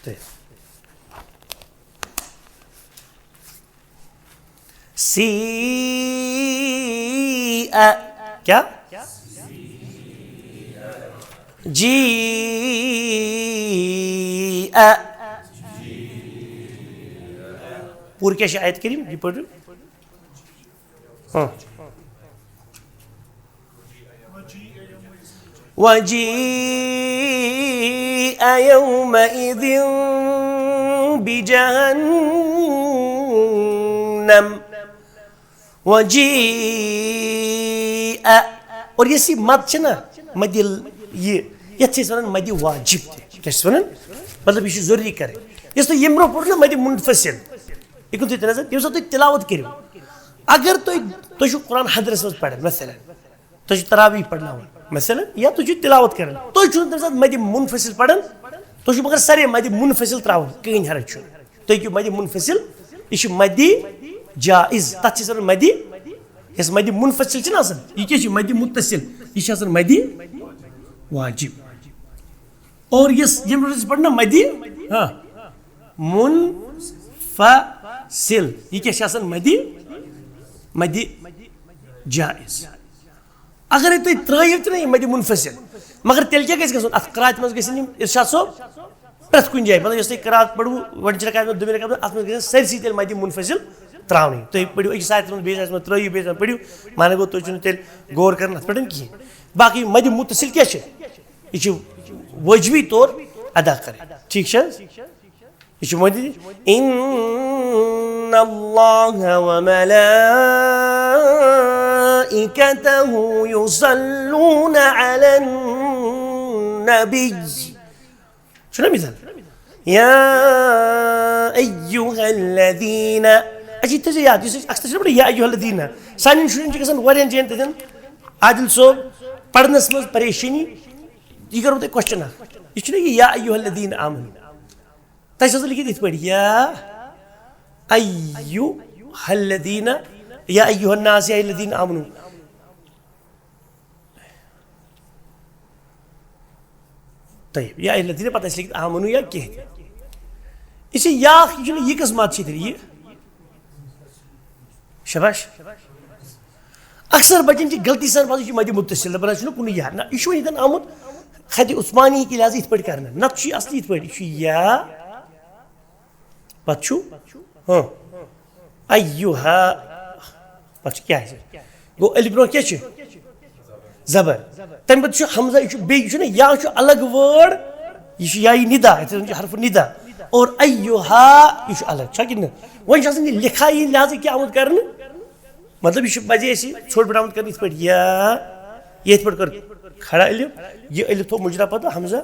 تہٕ سی، کیٛاہ؟ جی، پوٗرٕ کیٛاہ چھِ آیت کریٖم؟ یہِ پٔرِو۔ ہاں۔ وجيء يومئذ بجهنم وجيء۔ اور یۄس یہِ مد چھِ نہ، مدِ ال-، یہِ، یَتھ چھِ أسۍ وَنان مدِ واجب تہِ۔ کیٛاہ چھِ وَنان؟ مطلب، یہِ چھِ ضروٗری کَرٕنۍ۔ یۄس تۄہہِ ییٚمہِ برونٛہہ پوٚر نہ مدِ منفصل، یہِ کُن تُہۍ تنظر، ییٚمہِ ساتہٕ تُہۍ تِلاوت کٔرِو، اگر تُہۍ، تُہۍ چھُو قرآن حضرس منٛز پَران، مثلاً، تۄہہِ چھُ تراویح پرناوان، مثلاً، یا تُہۍ چھِو تِلاوت کران، تُہۍ چھِو نہٕ تَمہِ ساتہٕ مدِ منفصل پران، تُہۍ چھِو مگر سارے مدِ منفصل تراوان، کٕہٕنۍ حرج چھُنہٕ۔ تُہۍ ہیٚکِو مدِ منفصل، یہِ چھُ مدِ جائز، تَتھ چھِ أسۍ وَنان مدِ، یۄس مدِ منفصل چھِنہٕ آسان، یہِ کیٛاہ چھِ مدِ متصل، یہِ چھِ آسان مدِ واجب۔ اور یۄس، ییٚمہِ برونٛہہ أسۍ پرنا مدِ، ہاں، منفصل، یہِ کیٛاہ چھِ آسان؟ مدِ، مدِ جائز۔ اگرے تُہۍ ترٲیِو تہِ نہ یہِ مدِ منفصل، مگر تیٚلہِ کیٛاہ گژھِ گژھُن؟ اَتھ قراتہِ منٛز گژھن یِم ارشاد صٲب پرٛٮ۪تھ کُنہِ جایہِ، مطلب، یۄس تۄہہِ قرات پٔرٕو، گۄڈٕنِچ رکعت منٛز، دوٚیمہِ رکعت منٛز، اَتھ منٛز گژھن سٲرسٕے تیٚلہِ مدِ منفصل ترٛاونٕے۔ تُہۍ پٔرِو أکِس آیتَس منٛز، بیٚیِس آیتَس منٛز ترٛٲیِو، بیٚیِس آیتَس منٛز پٔرِو، معنی گوٚو، تُہۍ چھُو نہٕ تیٚلہِ غور کران اَتھ پٮ۪ٹھ کِہیٖنۍ۔ باقٕے مدِ متصل کیٛاہ چھِ؟ یہِ چھِ وٲجبی طور ادا کرٕنۍ۔ ٹھیٖک چھِ حظ؟ یہِ چھُ وۄنۍ تہِ، إن الله وملائكته يصلون على النبي۔ چھُنہ مثال؟ يا أيها الذين، اچھا، یہِ تھٲیزیو یاد، یُس أسۍ اکثر چھِ پَران یا أیها الذین، سانٮ۪ن شُرٮ۪ن چھِ گژھان واریاہَن جایَن تَتٮ۪ن عادل صٲب پَرنَس منٛز پریشٲنی۔ یہِ کَرو تۄہہِ question اکھ، یہِ چھُنہ یہِ یا أیها الذین آمنو؟ تَتہِ چھِ آسان لیکھِتھ یِتھ پٲٹھۍ، یا أیها الذین، یا أیها الناس، یا الذین آمنو۔ طیب، یا الذین پتہٕ آسہِ لیکھِتھ آمنو یا کینٛہہ تہِ۔ یہِ چھِ یا، یہِ چھُنہٕ یہِ قٕسمت چھِ تیٚلہِ یہِ۔ شاباش۔ اکثر بچن چھِ غلطی سان پَتہٕ یہِ چھُ مدِ متصل، دَپان حظ چھُنہٕ کُنُے یا۔ نہ، یہِ چھُ وۄنۍ ییٚتٮ۪ن آمُت خطِ عثمانی کہِ لحاظہٕ یِتھ پٲٹھۍ کرنہٕ۔ نَتہٕ چھُ یہِ اصلی یِتھ پٲٹھۍ، یہِ چھُ یا، پَتہٕ چھُ، ہاں، أیها۔ پَتہٕ چھُ کیٛاہ آسہِ؟ گوٚو ألِف برونٛہہ کیٛاہ چھُ؟ زبر۔ تَمہِ پَتہٕ چھُ حمزہ، یہِ چھُ بیٚیہِ، یہِ چھُنہٕ یا چھُ الگ word، یہِ چھُ یا یہِ ندا، یَتھ أسۍ وَنان چھِ حرف ندا۔ اور أیها، یہِ چھُ الگ، چھا کِنہٕ نہٕ؟ وۄنۍ چھُ آسان یہِ لِکھایی لحاظہٕ کیٛاہ آمُت کرنہٕ؟ مطلب، یہِ چھُ پَزِ اَسہِ ژھوٚٹ پٮ۪ٹھ آمُت کرنہٕ یِتھ پٲٹھۍ یا، یِتھ پٲٹھۍ کٔر کھڑا ألِف، یہِ ألِف تھوٚو مُجرا پَتہٕ حمزہ،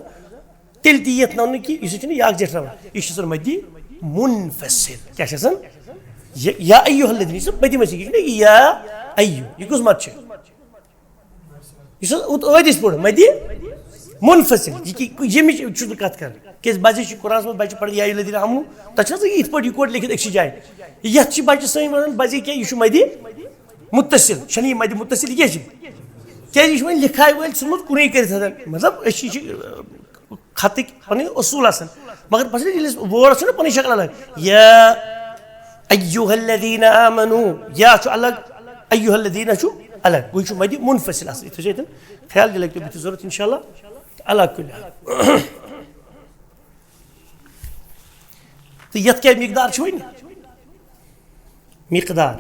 تیٚلہِ تہِ یَتھ نَونہٕ کہِ یہِ چھُنہٕ یا یَکجاہ تھاوان، یہِ چھُ آسان مدِ منفصل۔ کیٛاہ چھُ آسان؟ یہِ یا أیها الذین، یہِ چھُ مدِ منفصل، یہِ چھُنہٕ یا أیو، یہِ کُس مد چھُ؟ یُس حظ اوت-، ٲدۍ أسۍ پوٚر، مدِ منفصل۔ یہِ کہِ-، ییٚمِچ چھُس بہٕ کَتھ کَران۔ کیٛازِ بَزے چھِ قرآنَس منٛز بَچہِ پَران یا أَیُّھَ الَّذیٖنَ آمَنوٗ، تَتھ چھِ آسان یِتھ پٲٹھۍ یِکوَٹہٕ لیکھِتھ أکسٕے جایہِ۔ یَتھ چھِ بَچہِ سٲنۍ وَنان بَزے کیٛاہ، یہِ چھُ مدِ متصل، چھَنہٕ یہِ مدِ متصل، یہِ کیٛاہ چھِ؟ کیٛازِ یہِ چھُ وۄنۍ لِکھایہِ وٲلۍ ژھُنمُت کُنُے کٔرِتھ۔ مطلب، أسۍ چھِ، یہِ چھِ، خطٕکۍ پَنٕنۍ اصوٗل آسان۔ مگر پَتہٕ چھِ ییٚلہِ أسۍ word چھُنہ پَنٕنۍ شکل الگ، یا أَیُّھَ الَّذیٖنَ آمَنوٗ، یا چھُ الگ، أَیُّھَ الَّذیٖنَ چھُ الگ، گوٚو یہِ چھُ مدِ منفصل آسان۔ یہِ تھٲیِو تُہۍ خیال، یہِ لَگہِ تۄہہِ بٕتھِ ضوٚرَتھ اِنشاءاللہ۔ تہٕ علیٰ کُلِّ حال۔ تہٕ یَتھ کیٛاہ مقدار چھُ وۄنۍ؟ مقدار۔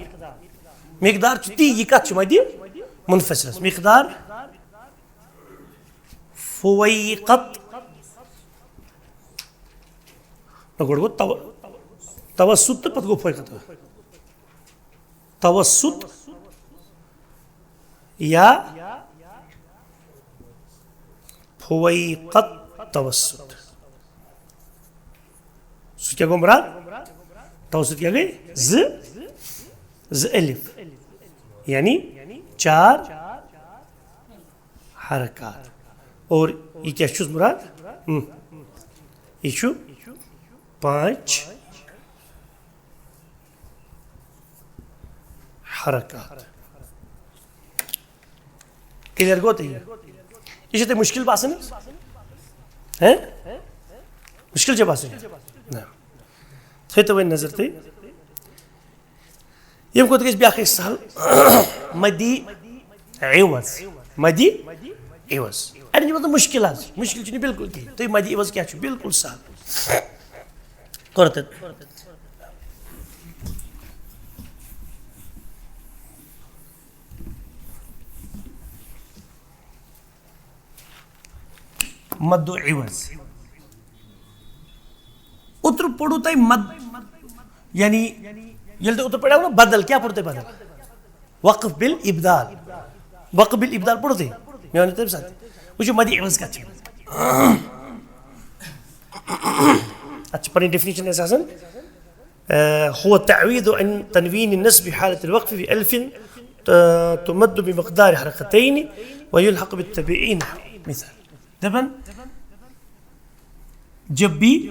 مقدار چھُ تی، یہِ کَتھ چھُ مدِ منفصلس۔ مقدار فویقت۔ نہ، گۄڈٕ گوٚو تو-، توسط تہٕ پتہٕ گوٚو فویقت۔ توسط یا فویقت توسط۔ سُہ کیٛاہ گوٚو مُراد؟ توسط کیٛاہ گٔے؟ زٕ، زٕ الف، یعنی چار حرکات۔ اور یہِ کیٛاہ چھُس مُراد؟ ہم۔ یہِ چھُ پانٛژھ حرکات۔ کلیئر گوٚو تۄہہِ؟ یہِ چھُ تۄہہِ مُشکِل باسان حظ؟ ہیں؟ مُشکِل چھا باسان؟ نہ۔ تھٲیِو تُہۍ وۄنۍ نظر تُہۍ۔ ییٚمہِ کھۄتہٕ گژھِ بیٛاکھ اَکھ سہل۔ مدِ عوض۔ مدِ عوض۔ اَتہِ چھُ مطلب مُشکِل حظ۔ مُشکِل چھُنہٕ بِلکُل کِہیٖنۍ۔ تُہۍ مدِ عوض کیٛاہ چھُ؟ بِلکُل سہل۔ کوٚر تہٕ۔ مد و عوض۔ اوترٕ پوٚرُو تۄہہِ مد، یعنی ییٚلہِ تۄہہِ اوترٕ پَرو نا بدل، کیٛاہ پوٚرُو تۄہہِ بدل؟ وقف بالابدال۔ وقف بالابدال پوٚرُو تۄہہِ؟ مےٚ وَنیو تَمہِ ساتہٕ۔ وٕچھِو، مدِ عوض کَتھ چھِ؟ اَتھ چھِ پَنٕنۍ ڈیفینیشن اَسہِ آسان۔ آ، هو التعويض عن تنوين النصب في حالة الوقف بألف، آ، تمد بمقدار حركتين ويلحق بالطبيعي نحو مثال۔ دَپان، جب بھی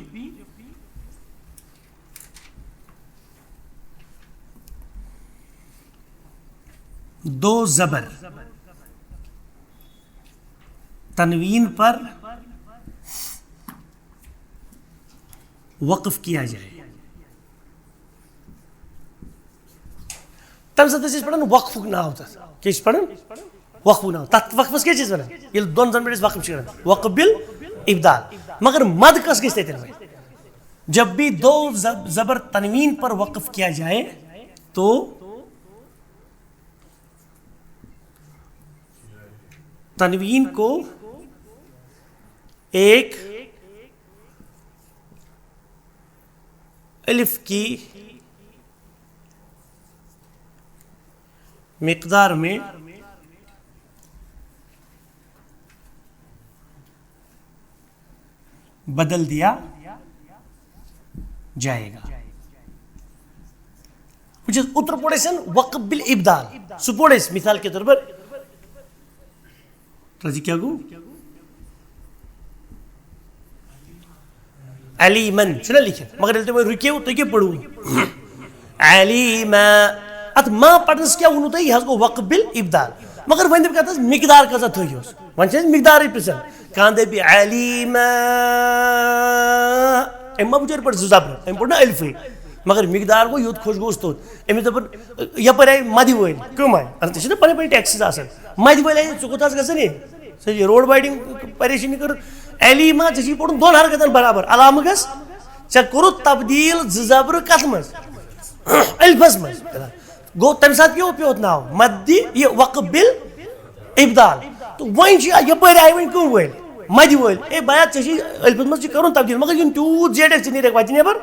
دو زبر تنوین پر وقف کیا جائے۔ تَمہِ ساتہٕ ٲسۍ أسۍ پَران وقفُک ناو تَتھ۔ کیٛاہ ٲسۍ پَران؟ وقفُک ناو۔ تَتھ وقفَس کیٛاہ چھِ أسۍ وَنان؟ ییٚلہِ دۄن زَن پٮ۪ٹھ أسۍ وقف چھِ کَران، وقف بالابدال۔ مگر مد کَس گژھِ تَتٮ۪ن وۄنۍ؟ جب بھی دو زب-، زبر تنوین پر وقف کیا جائے تو تنوین کو ایک الف کی مقدار میں بدل دیا جائے گا۔ وٕچھ حظ، اوترٕ پوٚر اَسہِ وقف بالابدال۔ سُہ پوٚر اَسہِ مثال کے طور پر۔ تۄہہِ کیٛاہ گوٚو؟ علیمن چھُنہ لیکھِتھ، مگر ییٚلہِ تُہۍ وۄنۍ رُکِو، تُہۍ کیٛاہ پٔرِو؟ علیما۔ اَتھ ما پَرنَس کیٛاہ ووٚنوُ تۄہہِ؟ یہِ حظ گوٚو وقف بالابدال۔ مگر وۄنۍ دَپہِ کَتھ حظ، مقدار کۭژاہ تھٲیوس؟ وۄنۍ چھِ أسۍ مقدارٕے پِرٛژھان۔ کانٛہہ دَپہِ علیما۔ أمۍ ما بِچٲرۍ پٲٹھۍ زٕ زبرٕ؟ أمۍ پوٚر نہ الفٕے۔ مگر مقدار گوٚو یوٚت خۄش گوٚوس توٚت۔ أمِس دوٚپُن، یَپٲرۍ آیہِ مَدِ وٲلۍ۔ کٕم آیہِ؟ اَہَن، ژےٚ چھِنہ پَنٕنۍ پَنٕنۍ ٹیکسِز آسان۔ مَدِ وٲلۍ آیہِ، ژٕ کوٚت حظ گژھان یہِ؟ ژےٚ یہِ روڈ وایڈنگ پریشٲنی کٔر۔ علی ما، ژےٚ چھُے پوٚرُن دۄن حرکتن برابر۔ علامہٕ گژھ، ژےٚ کوٚرُتھ تبدیل زٕ زبرٕ کتھ منٛز؟ الفس منٛز۔ گوٚو تمہِ ساتہٕ کیٛاہ پیوٚوُتھ ناو؟ مدِ، یہِ وقف بالابدال۔ تہٕ وۄنۍ چھِ یپٲرۍ آیہِ وۄنۍ کٕم وٲلۍ؟ مدِ وٲلۍ۔ اے بایا، ژےٚ چھُے الفس منٛز چھُ کرُن تبدیل، مگر یِم تیوٗت زیٹھۍ ژٕ نیرکھ وتہِ نٮ۪بر۔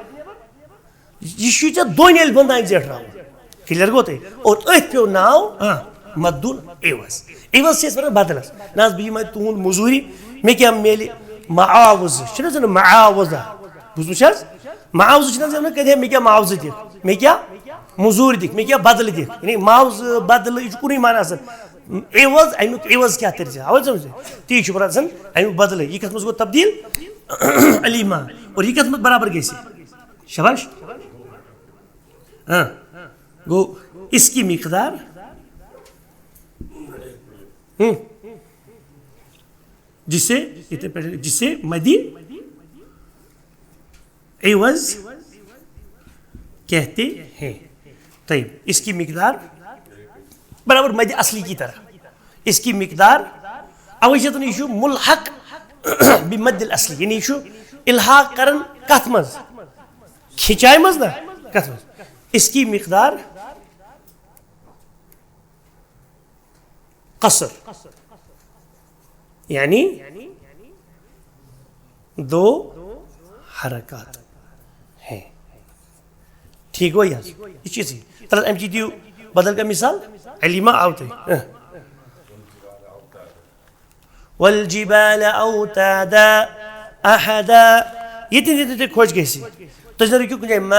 یہِ چھُے ژےٚ دۄن الفن تام زیٹھراوُن۔ کلیئر گوٚو تۄہہِ؟ اور أتھۍ پیوٚو ناو، ہاں، مدُل عوض۔ عوض چھِ أسۍ وَنان بدلس۔ نہ حظ، بہٕ یِمے تُہُنٛد مٔزوٗرِ، مےٚ کیٛاہ میلہِ معاوضہٕ؟ چھُنہ حظ وَنان معاوضہ؟ بوٗزمُت چھِ حظ؟ معاوضہٕ چھِنہٕ حظ وَنان، کَتہِ ہے مےٚ کیٛاہ معاوضہٕ دِکھ؟ مےٚ کیٛاہ مٔزوٗرۍ دِکھ؟ مےٚ کیٛاہ بدلہٕ دِکھ؟ یعنی معاوضہٕ، بدلہٕ، یہِ چھُ کُنُے معنی آسان۔ عوض، اَمیُک عوض کیٛاہ تیٚلہِ چھِ؟ اَوَے سَمجھ؟ تی چھُ وَنان آسان اَمیُک بدلہٕ۔ یہِ کَتھ منٛز گوٚو تبدیٖل؟ علی ما۔ اور یہِ کَتھ منٛز برابر گژھِ؟ شاباش۔ ہاں۔ گوٚو، اس کی مقدار، ہم، جسے، یِتھے پٲٹھۍ، جسے مدِ عوض کہتے ہیں۔ طیب، اس کی مقدار برابر مدِ اصلی کی طرح۔ اس کی مقدار، اوے چھِ دَپان، یہِ چھُ ملحق بمد الاصلی، یعنی یہِ چھُ الحاق کران کتھ منٛز؟ کھِچایہِ منٛز نا؟ کتھ منٛز؟ اس کی مقدار قصر، یعنی دو حرکات ہیں۔ ٹھیٖک گوٚو یہِ حظ؟ یہِ چھِ یِژٕے۔ تَلہٕ حظ، اَمہِ چی دِیِو بدل کانٛہہ مثال۔ علی ما آو تۄہہِ؟ اہ۔ والجبال أوتادا، أحدا۔ ییٚتٮ۪ن ییٚتٮ۪ن تۄہہِ خۄش گژھِ۔ تُہۍ زَن رُکِو کُنہِ جایہِ۔ ما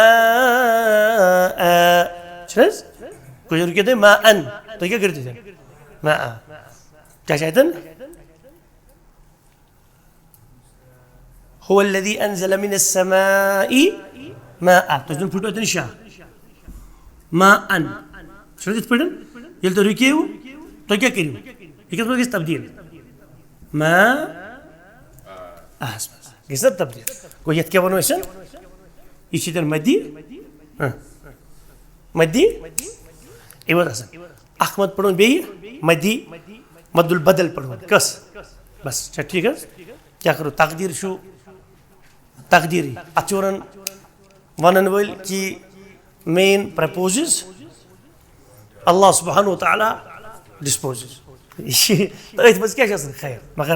آ۔ چھُنہٕ حظ؟ کُنہِ جایہِ رُکِو تُہۍ۔ ما ان۔ تُہۍ کیٛاہ کٔرِو تَتٮ۪ن؟ ما آ۔ کیٛاہ چھُ اَتٮ۪ن؟ هو الذي أنزل من السماء ماء۔ تُہۍ زَن پھٕٹو اَتٮ۪ن شاہ۔ ما ان۔ چھُنہٕ یِتھ پٲٹھۍ؟ ییٚلہِ تُہۍ رُکِو، تُہۍ کیٛاہ کٔرِو؟ یہِ کِتھ پٲٹھۍ گژھِ تبدیٖل؟ ما آہَس منٛز۔ گژھِ نا تبدیٖل؟ گوٚو یَتھ کیٛاہ وَنو أسۍ؟ یہِ چھِ تیٚلہِ مدی۔ ہاں۔ مدی عوض آسان۔ اَکھ مد پَرُن بیٚیہِ مدی، مد البدل پَرُن۔ کَس؟ بس، چھا ٹھیٖک حظ؟ کیٛاہ کَرو؟ تقدیٖر چھُ تقدیٖرٕے۔ اَتھ چھِ وَنان، وَنَن وٲلۍ کہِ main proposes، اللہ سبحانہ و تعالیٰ disposes۔ یہِ چھِ، تہٕ أتھۍ منٛز کیٛاہ چھِ آسان خیر؟ مگر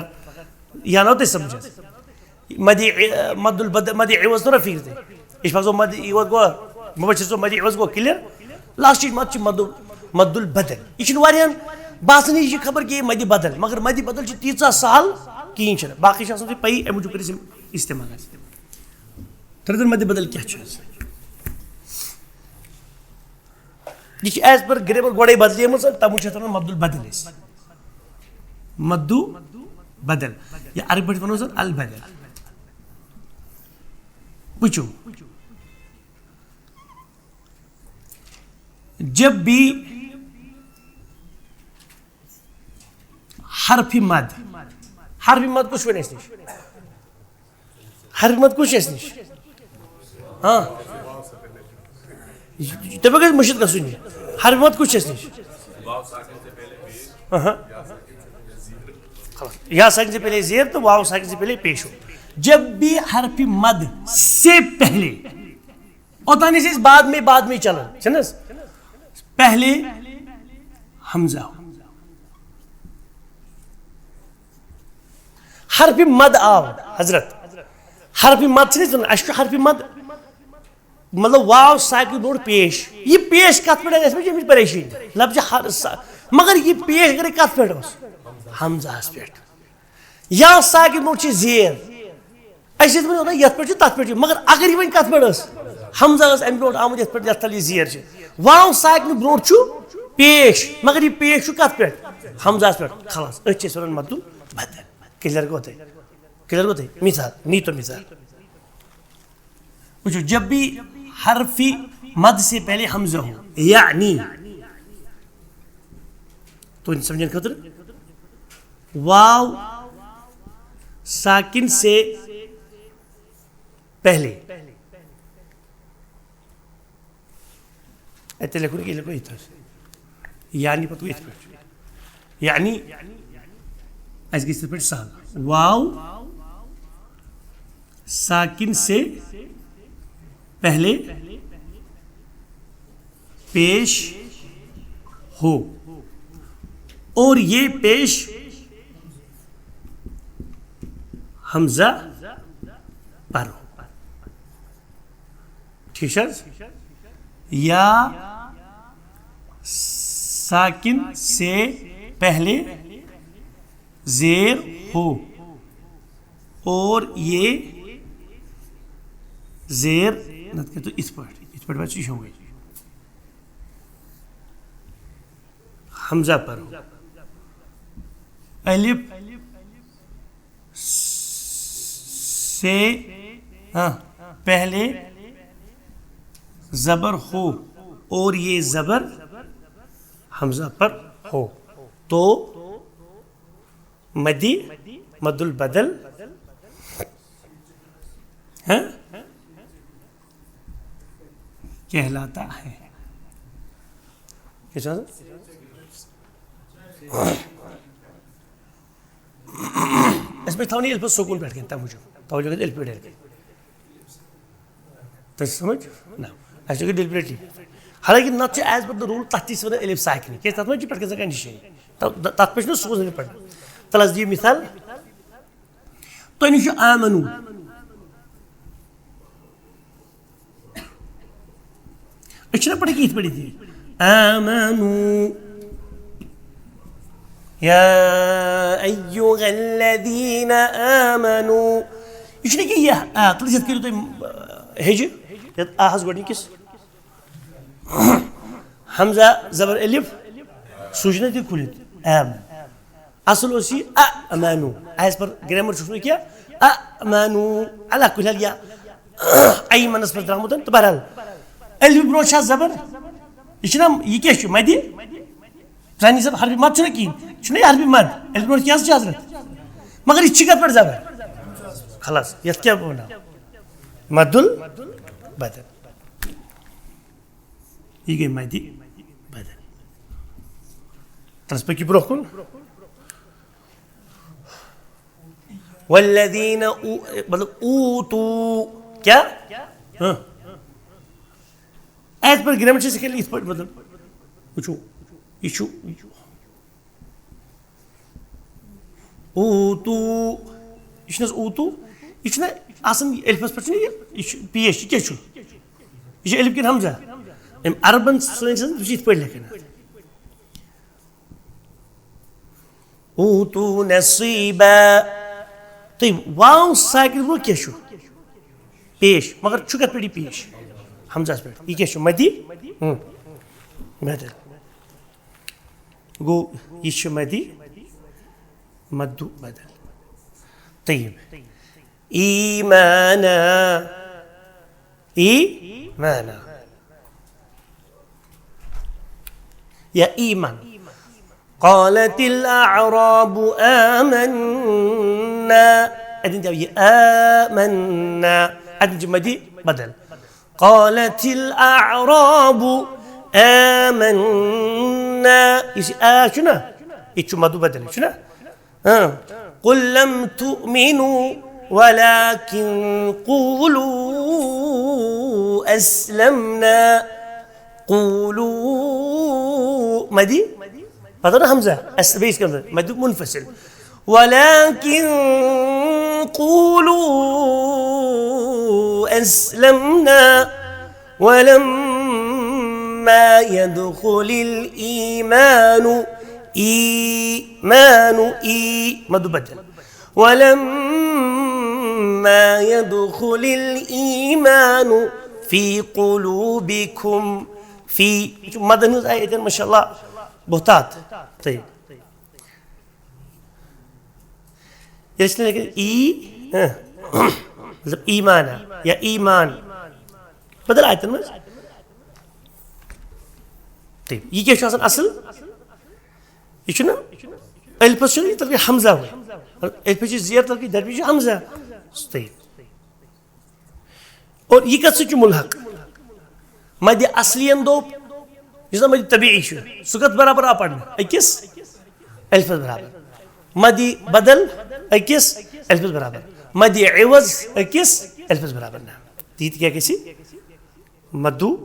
یہِ آو تۄہہِ سَمجھَس۔ مدِ، مد البدل، مدِ عوض توٚر فِکرِ تۄہہِ؟ یہِ چھِ پَتہٕ سُہ مدِ عوض گوٚو، مُبشر سُہ مدِ عوض گوٚو clear۔ Last-ٕچ مد چھِ مد، مد البدل۔ یہِ چھِنہٕ واریاہَن باسان یہِ چھِ خبر کہِ یہِ مدِ بدل، مگر مدِ بدل چھِ تیٖژاہ سہل کِہیٖنۍ چھِنہٕ۔ باقٕے چھِ آسان تۄہہِ پَیی، اَمہِ موٗجوٗب کٔرِو أسۍ یِم استعمال حظ۔ ترٛےٚ مد بدل کیٛاہ چھُ حظ؟ یہِ چھِ as per grammar گۄڈَے بدلیمٕژ، تَمہِ موٗجوٗب چھِ اَتھ وَنان مد البدل أسۍ۔ مد بدل۔ یا عربی پٲٹھۍ وَنو زَن البدل۔ وٕچھِو، جب بھی حرف مد، حرف مد کُس چھُ وۄنۍ اَسہِ نِش؟ حرف مد کُس چھُ اَسہِ نِش؟ ہاں۔ تۄہہِ ما گژھِ مٔشِتھ گژھُن یہِ؟ حرف مد کُس چھُ اَسہِ نِش؟ اہاں۔ یا ساکن سے پہلے زیر تو واو ساکن سے پہلے پیش ہو۔ جب بھی حرف مد سے پہلے، اوتانی سے اس بعد میں، بعد میں چلن، چھِ نہ حظ؟ پہلے حمزہ ہو۔ حرف مد آو، حضرت۔ حرف مد چھِ نہ أسۍ وَنان، اَسہِ چھُ حرف مد، مطلب واو ساکن برونٛٹھ پیش۔ یہِ پیش کَتھ پٮ۪ٹھ آسہِ؟ اَسہِ ما چھِ اَمِچ پریشٲنی؟ لفظ حر-، سا-، مگر یہِ پیش اگر کَتھ پٮ۪ٹھ اوس؟ حمزہَس پٮ۪ٹھ۔ یا ساکن برونٛٹھ چھِ زیر۔ أسۍ ٲسۍ وَنان، نہ، یَتھ پٮ۪ٹھ چھُ، تَتھ پٮ۪ٹھ چھُ۔ مگر اگر یہِ وۄنۍ کَتھ پٮ۪ٹھ ٲس؟ حمزہ ٲس اَمہِ برونٛٹھ آمُت، یَتھ پٮ۪ٹھ، یَتھ تَل یہِ زیر چھِ۔ واو ساکنہٕ برونٛٹھ چھُ پیش، مگر یہِ پیش چھُ کَتھ پٮ۪ٹھ؟ حمزہَس پٮ۪ٹھ۔ خلاص، أتھۍ چھِ أسۍ وَنان مدُل بدل۔ Clear گوٚو تۄہہِ؟ Clear گوٚو تۄہہِ؟ مثال، نی تو مثال۔ وٕچھِو، جب بھی حرف مد سے پہلے حمزہ ہو، یعنی، تُہٕنٛدِ سمجھن خٲطرٕ، واو ساکن سے پہلے۔ اَتہِ لیکھُن، یہِ لیکھو یِتھ پٲٹھۍ۔ یعنی پَتہٕ گوٚو یِتھ پٲٹھۍ۔ یعنی اَسہِ گژھِ یِتھ پٲٹھۍ سہل۔ واو ساکن سے پہلے پیش ہو اور یہ پیش حمزہ پر ہو۔ ٹھیک ہے؟ یا ساکن سے پہلے زیر ہو اور یہ زیر، نتہٕ کٔرِو تُہۍ یِتھ پٲٹھۍ، یِتھ پٲٹھۍ وَتہِ چھُ یہِ ہیوٚوُے۔ حمزہ پَرو۔ الف سے، ہاں، پہلے زبر ہو اور یہ زبر حمزہ پر ہو، تو مدی، مد البدل، ہاں، کہلاتا ہے۔ کیٛاہ چھُ آسان؟ اَسہِ پَزِ تھاوُن یہِ الفَس سکوٗن پٮ۪ٹھ کَنۍ، تَمہِ موٗجوٗب۔ توجہ گژھِ الفِ پٮ۪ٹھ کَنۍ۔ تۄہہِ چھُ سَمٕجھ؟ نہ۔ اَسہِ چھُ deliberately۔ حالانکہ نَتہٕ چھُ as per the rule تَتھ تہِ چھِ وَنان الف ساکنی۔ کیٛازِ تَتھ منٛز چھِ پٮ۪ٹھ کَنۍ آسان کَنڈِشَن۔ تَ- تَ- تَتھ پٮ۪ٹھ چھُنہ سوٗزنہٕ پٮ۪ٹھ۔ تَلہٕ حظ دِیِو مِثال۔ تۄہہِ نِش چھُ آمنو۔ أسۍ چھِنہ پَران کہِ یِتھ پٲٹھۍ یہِ۔ آمنو۔ یا ایُّہَا الَّذیٖنَ آمنو۔ یہِ چھُنہٕ کہِ یہِ، آ، تُلِتھ یَتھ کٔرِو تُہۍ، آ، ہیٚجہِ۔ یَتھ آ ہَس گۄڈٕنِکِس۔ حمزہ زبر الف، سُہ چھُنہ تہِ کھُلِتھ۔ آم۔ اصل اوس یہِ امانو۔ As per grammar چھُس نہٕ کینٛہہ۔ امانو۔ اللہ کُلہِ حال یا ایمنس پٮ۪ٹھ درٛامُت تہٕ بہرحال۔ الفہِ برونٛٹھ چھا زبر؟ یہِ چھُنہ، یہِ کیٛاہ چھُ؟ مدِ؟ زانی صٲب، حرفِ مد چھُنہ کِہیٖنۍ۔ یہِ چھُنہ یہِ حرفِ مد؟ الفہِ برونٛٹھ کیٛاہ چھُ حضرت؟ مگر یہِ چھِ کَتھ پٮ۪ٹھ زبر؟ خلاص، یَتھ کیٛاہ وَنو؟ مدُل بدل۔ یہِ گٔے مدِ بدل۔ تَس پٔکِو برونٛہہ کُن۔ والذین او-، مطلب، اوتو۔ کیٛاہ؟ ہاں۔ As per grammar چھِ أسۍ کھٔلۍ یِتھ پٲٹھۍ، مطلب، وٕچھِو، یہِ چھُ اوتو، یہِ چھُنہٕ حظ اوتو؟ یہِ چھُنہ آسان الفس پٮ۪ٹھ چھُنہ یہِ، یہِ چھُ پیش، یہِ کیٛاہ چھُ؟ یہِ چھُ الف کِنہٕ ہمزہ؟ أمۍ عربن سٲنۍ چھِ آسان، یہِ چھِ یِتھ پٲٹھۍ لیکھان۔ اوتو نصیبا۔ تُہۍ واو ساکن برونٛہہ کیٛاہ چھُ؟ پیش۔ مگر چھُ کَتھ پٮ۪ٹھ یہِ پیش؟ ہمزس پٮ۪ٹھ۔ یہِ کیٛاہ چھُ؟ مدِ؟ ہُم۔ بدل۔ گوٚو، یہِ چھُ مدِ، مدُ بدل۔ طیب۔ ایمانا۔ ایمانا۔ یا ایمان۔ قالت الاعراب آمنا۔ اتٮ۪ن تہِ آو یہِ آمنا۔ اتٮ۪ن چھُ مدِ بدل۔ قالت الاعراب آمنا۔ یُس یہِ آ چھُنہ، یہِ چھُ مدُ بدل، چھُنہ؟ ہاں۔ قل لم تؤمنوا ولكن قولوا أسلمنا۔ قولوا مدِ، پتہٕ نہ ہمزہ، اس بیٚیِس کَمہِ ساتہٕ؟ مدِ منفصل۔ ولكن قولوا أسلمنا ولما يدخل الإيمان، ایمان، ای مدُ بدل۔ ولما يدخل الإيمان في قلوبكم، فی، یہِ چھُ مدن ہٕنٛز آیہِ ییٚتٮ۪ن، ماشاء اللہ، بہتات۔ طیب۔ ییٚلہِ أسۍ لیکھان ای، ہاں، مطلب ایمانا یا ایمان، بدل آیتن منٛز۔ طیب۔ یہِ کیٛاہ چھُ آسان اصل؟ یہِ چھُنہ الفس چھُنہ یہِ تَلہٕ گٔے ہمزہ وۄنۍ۔ الفس چھِ زیر، تَلہٕ گٔے دربی چھُ ہمزہ۔ طیب۔ اور یہِ کَتھ سۭتۍ چھُ مُلحق؟ مدِ اصلین دوٚپ، یُس زَن مدِ طبیعی چھُ، سُہ کَتھ برابر آو پَرنہٕ؟ أکِس الفس برابر۔ مدِ بدل أکِس الفس برابر۔ مدِ عوض أکِس الفس برابر۔ نہ، تہِ تہِ کیٛاہ گژھِ؟ مدُ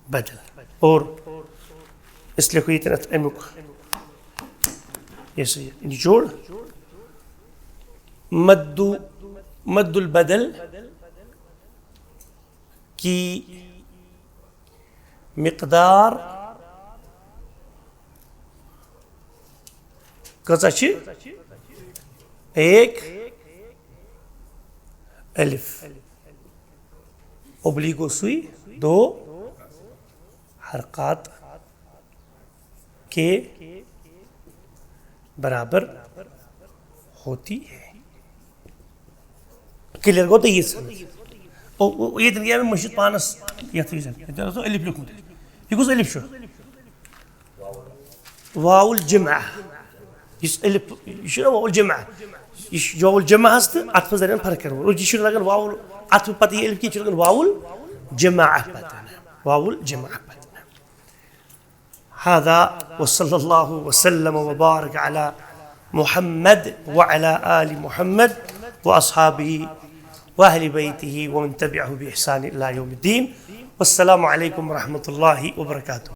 بدل۔ اور أسۍ لیکھو ییٚتٮ۪ن اَتھ اَمیُک یہِ سا یہِ نچوڑ۔ مدُ، مدُ البدل کی مقدار کۭژاہ چھِ؟ ایک الف۔ اوبلیک گوٚو سُے، دو حرکات کے برابر ہوتی ہے۔ کلیئر گوٚو تۄہہِ ییٖژ ہن؟ او، او، ییٚتٮ۪ن گٔیے مےٚ مٔشِتھ پانس یتھ وِزِ۔ ییٚتٮ۪ن اوس الف لیوٗکھمُت۔ یہِ کُس الف چھُ؟ واو الجمعہ۔ یُس الف، یہِ چھُنہ واو الجمعہ۔ یہِ چھُ واو الجمعہس تہٕ عطفس درمیان فرق کران۔ اور یہِ چھُنہٕ لگان واو ال-، عطفہٕ پتہٕ یہِ الف کینٛہہ، یہِ چھُ لگان واو الجماعہ پتہٕ۔ واو الجماعہ پتہٕ۔ هذا وصلى الله وسلم وبارك على محمد وعلى آل محمد وأصحابه وأهل بيته ومن تبعه بإحسان إلى يوم الدين. والسلام عليكم ورحمة الله وبركاته.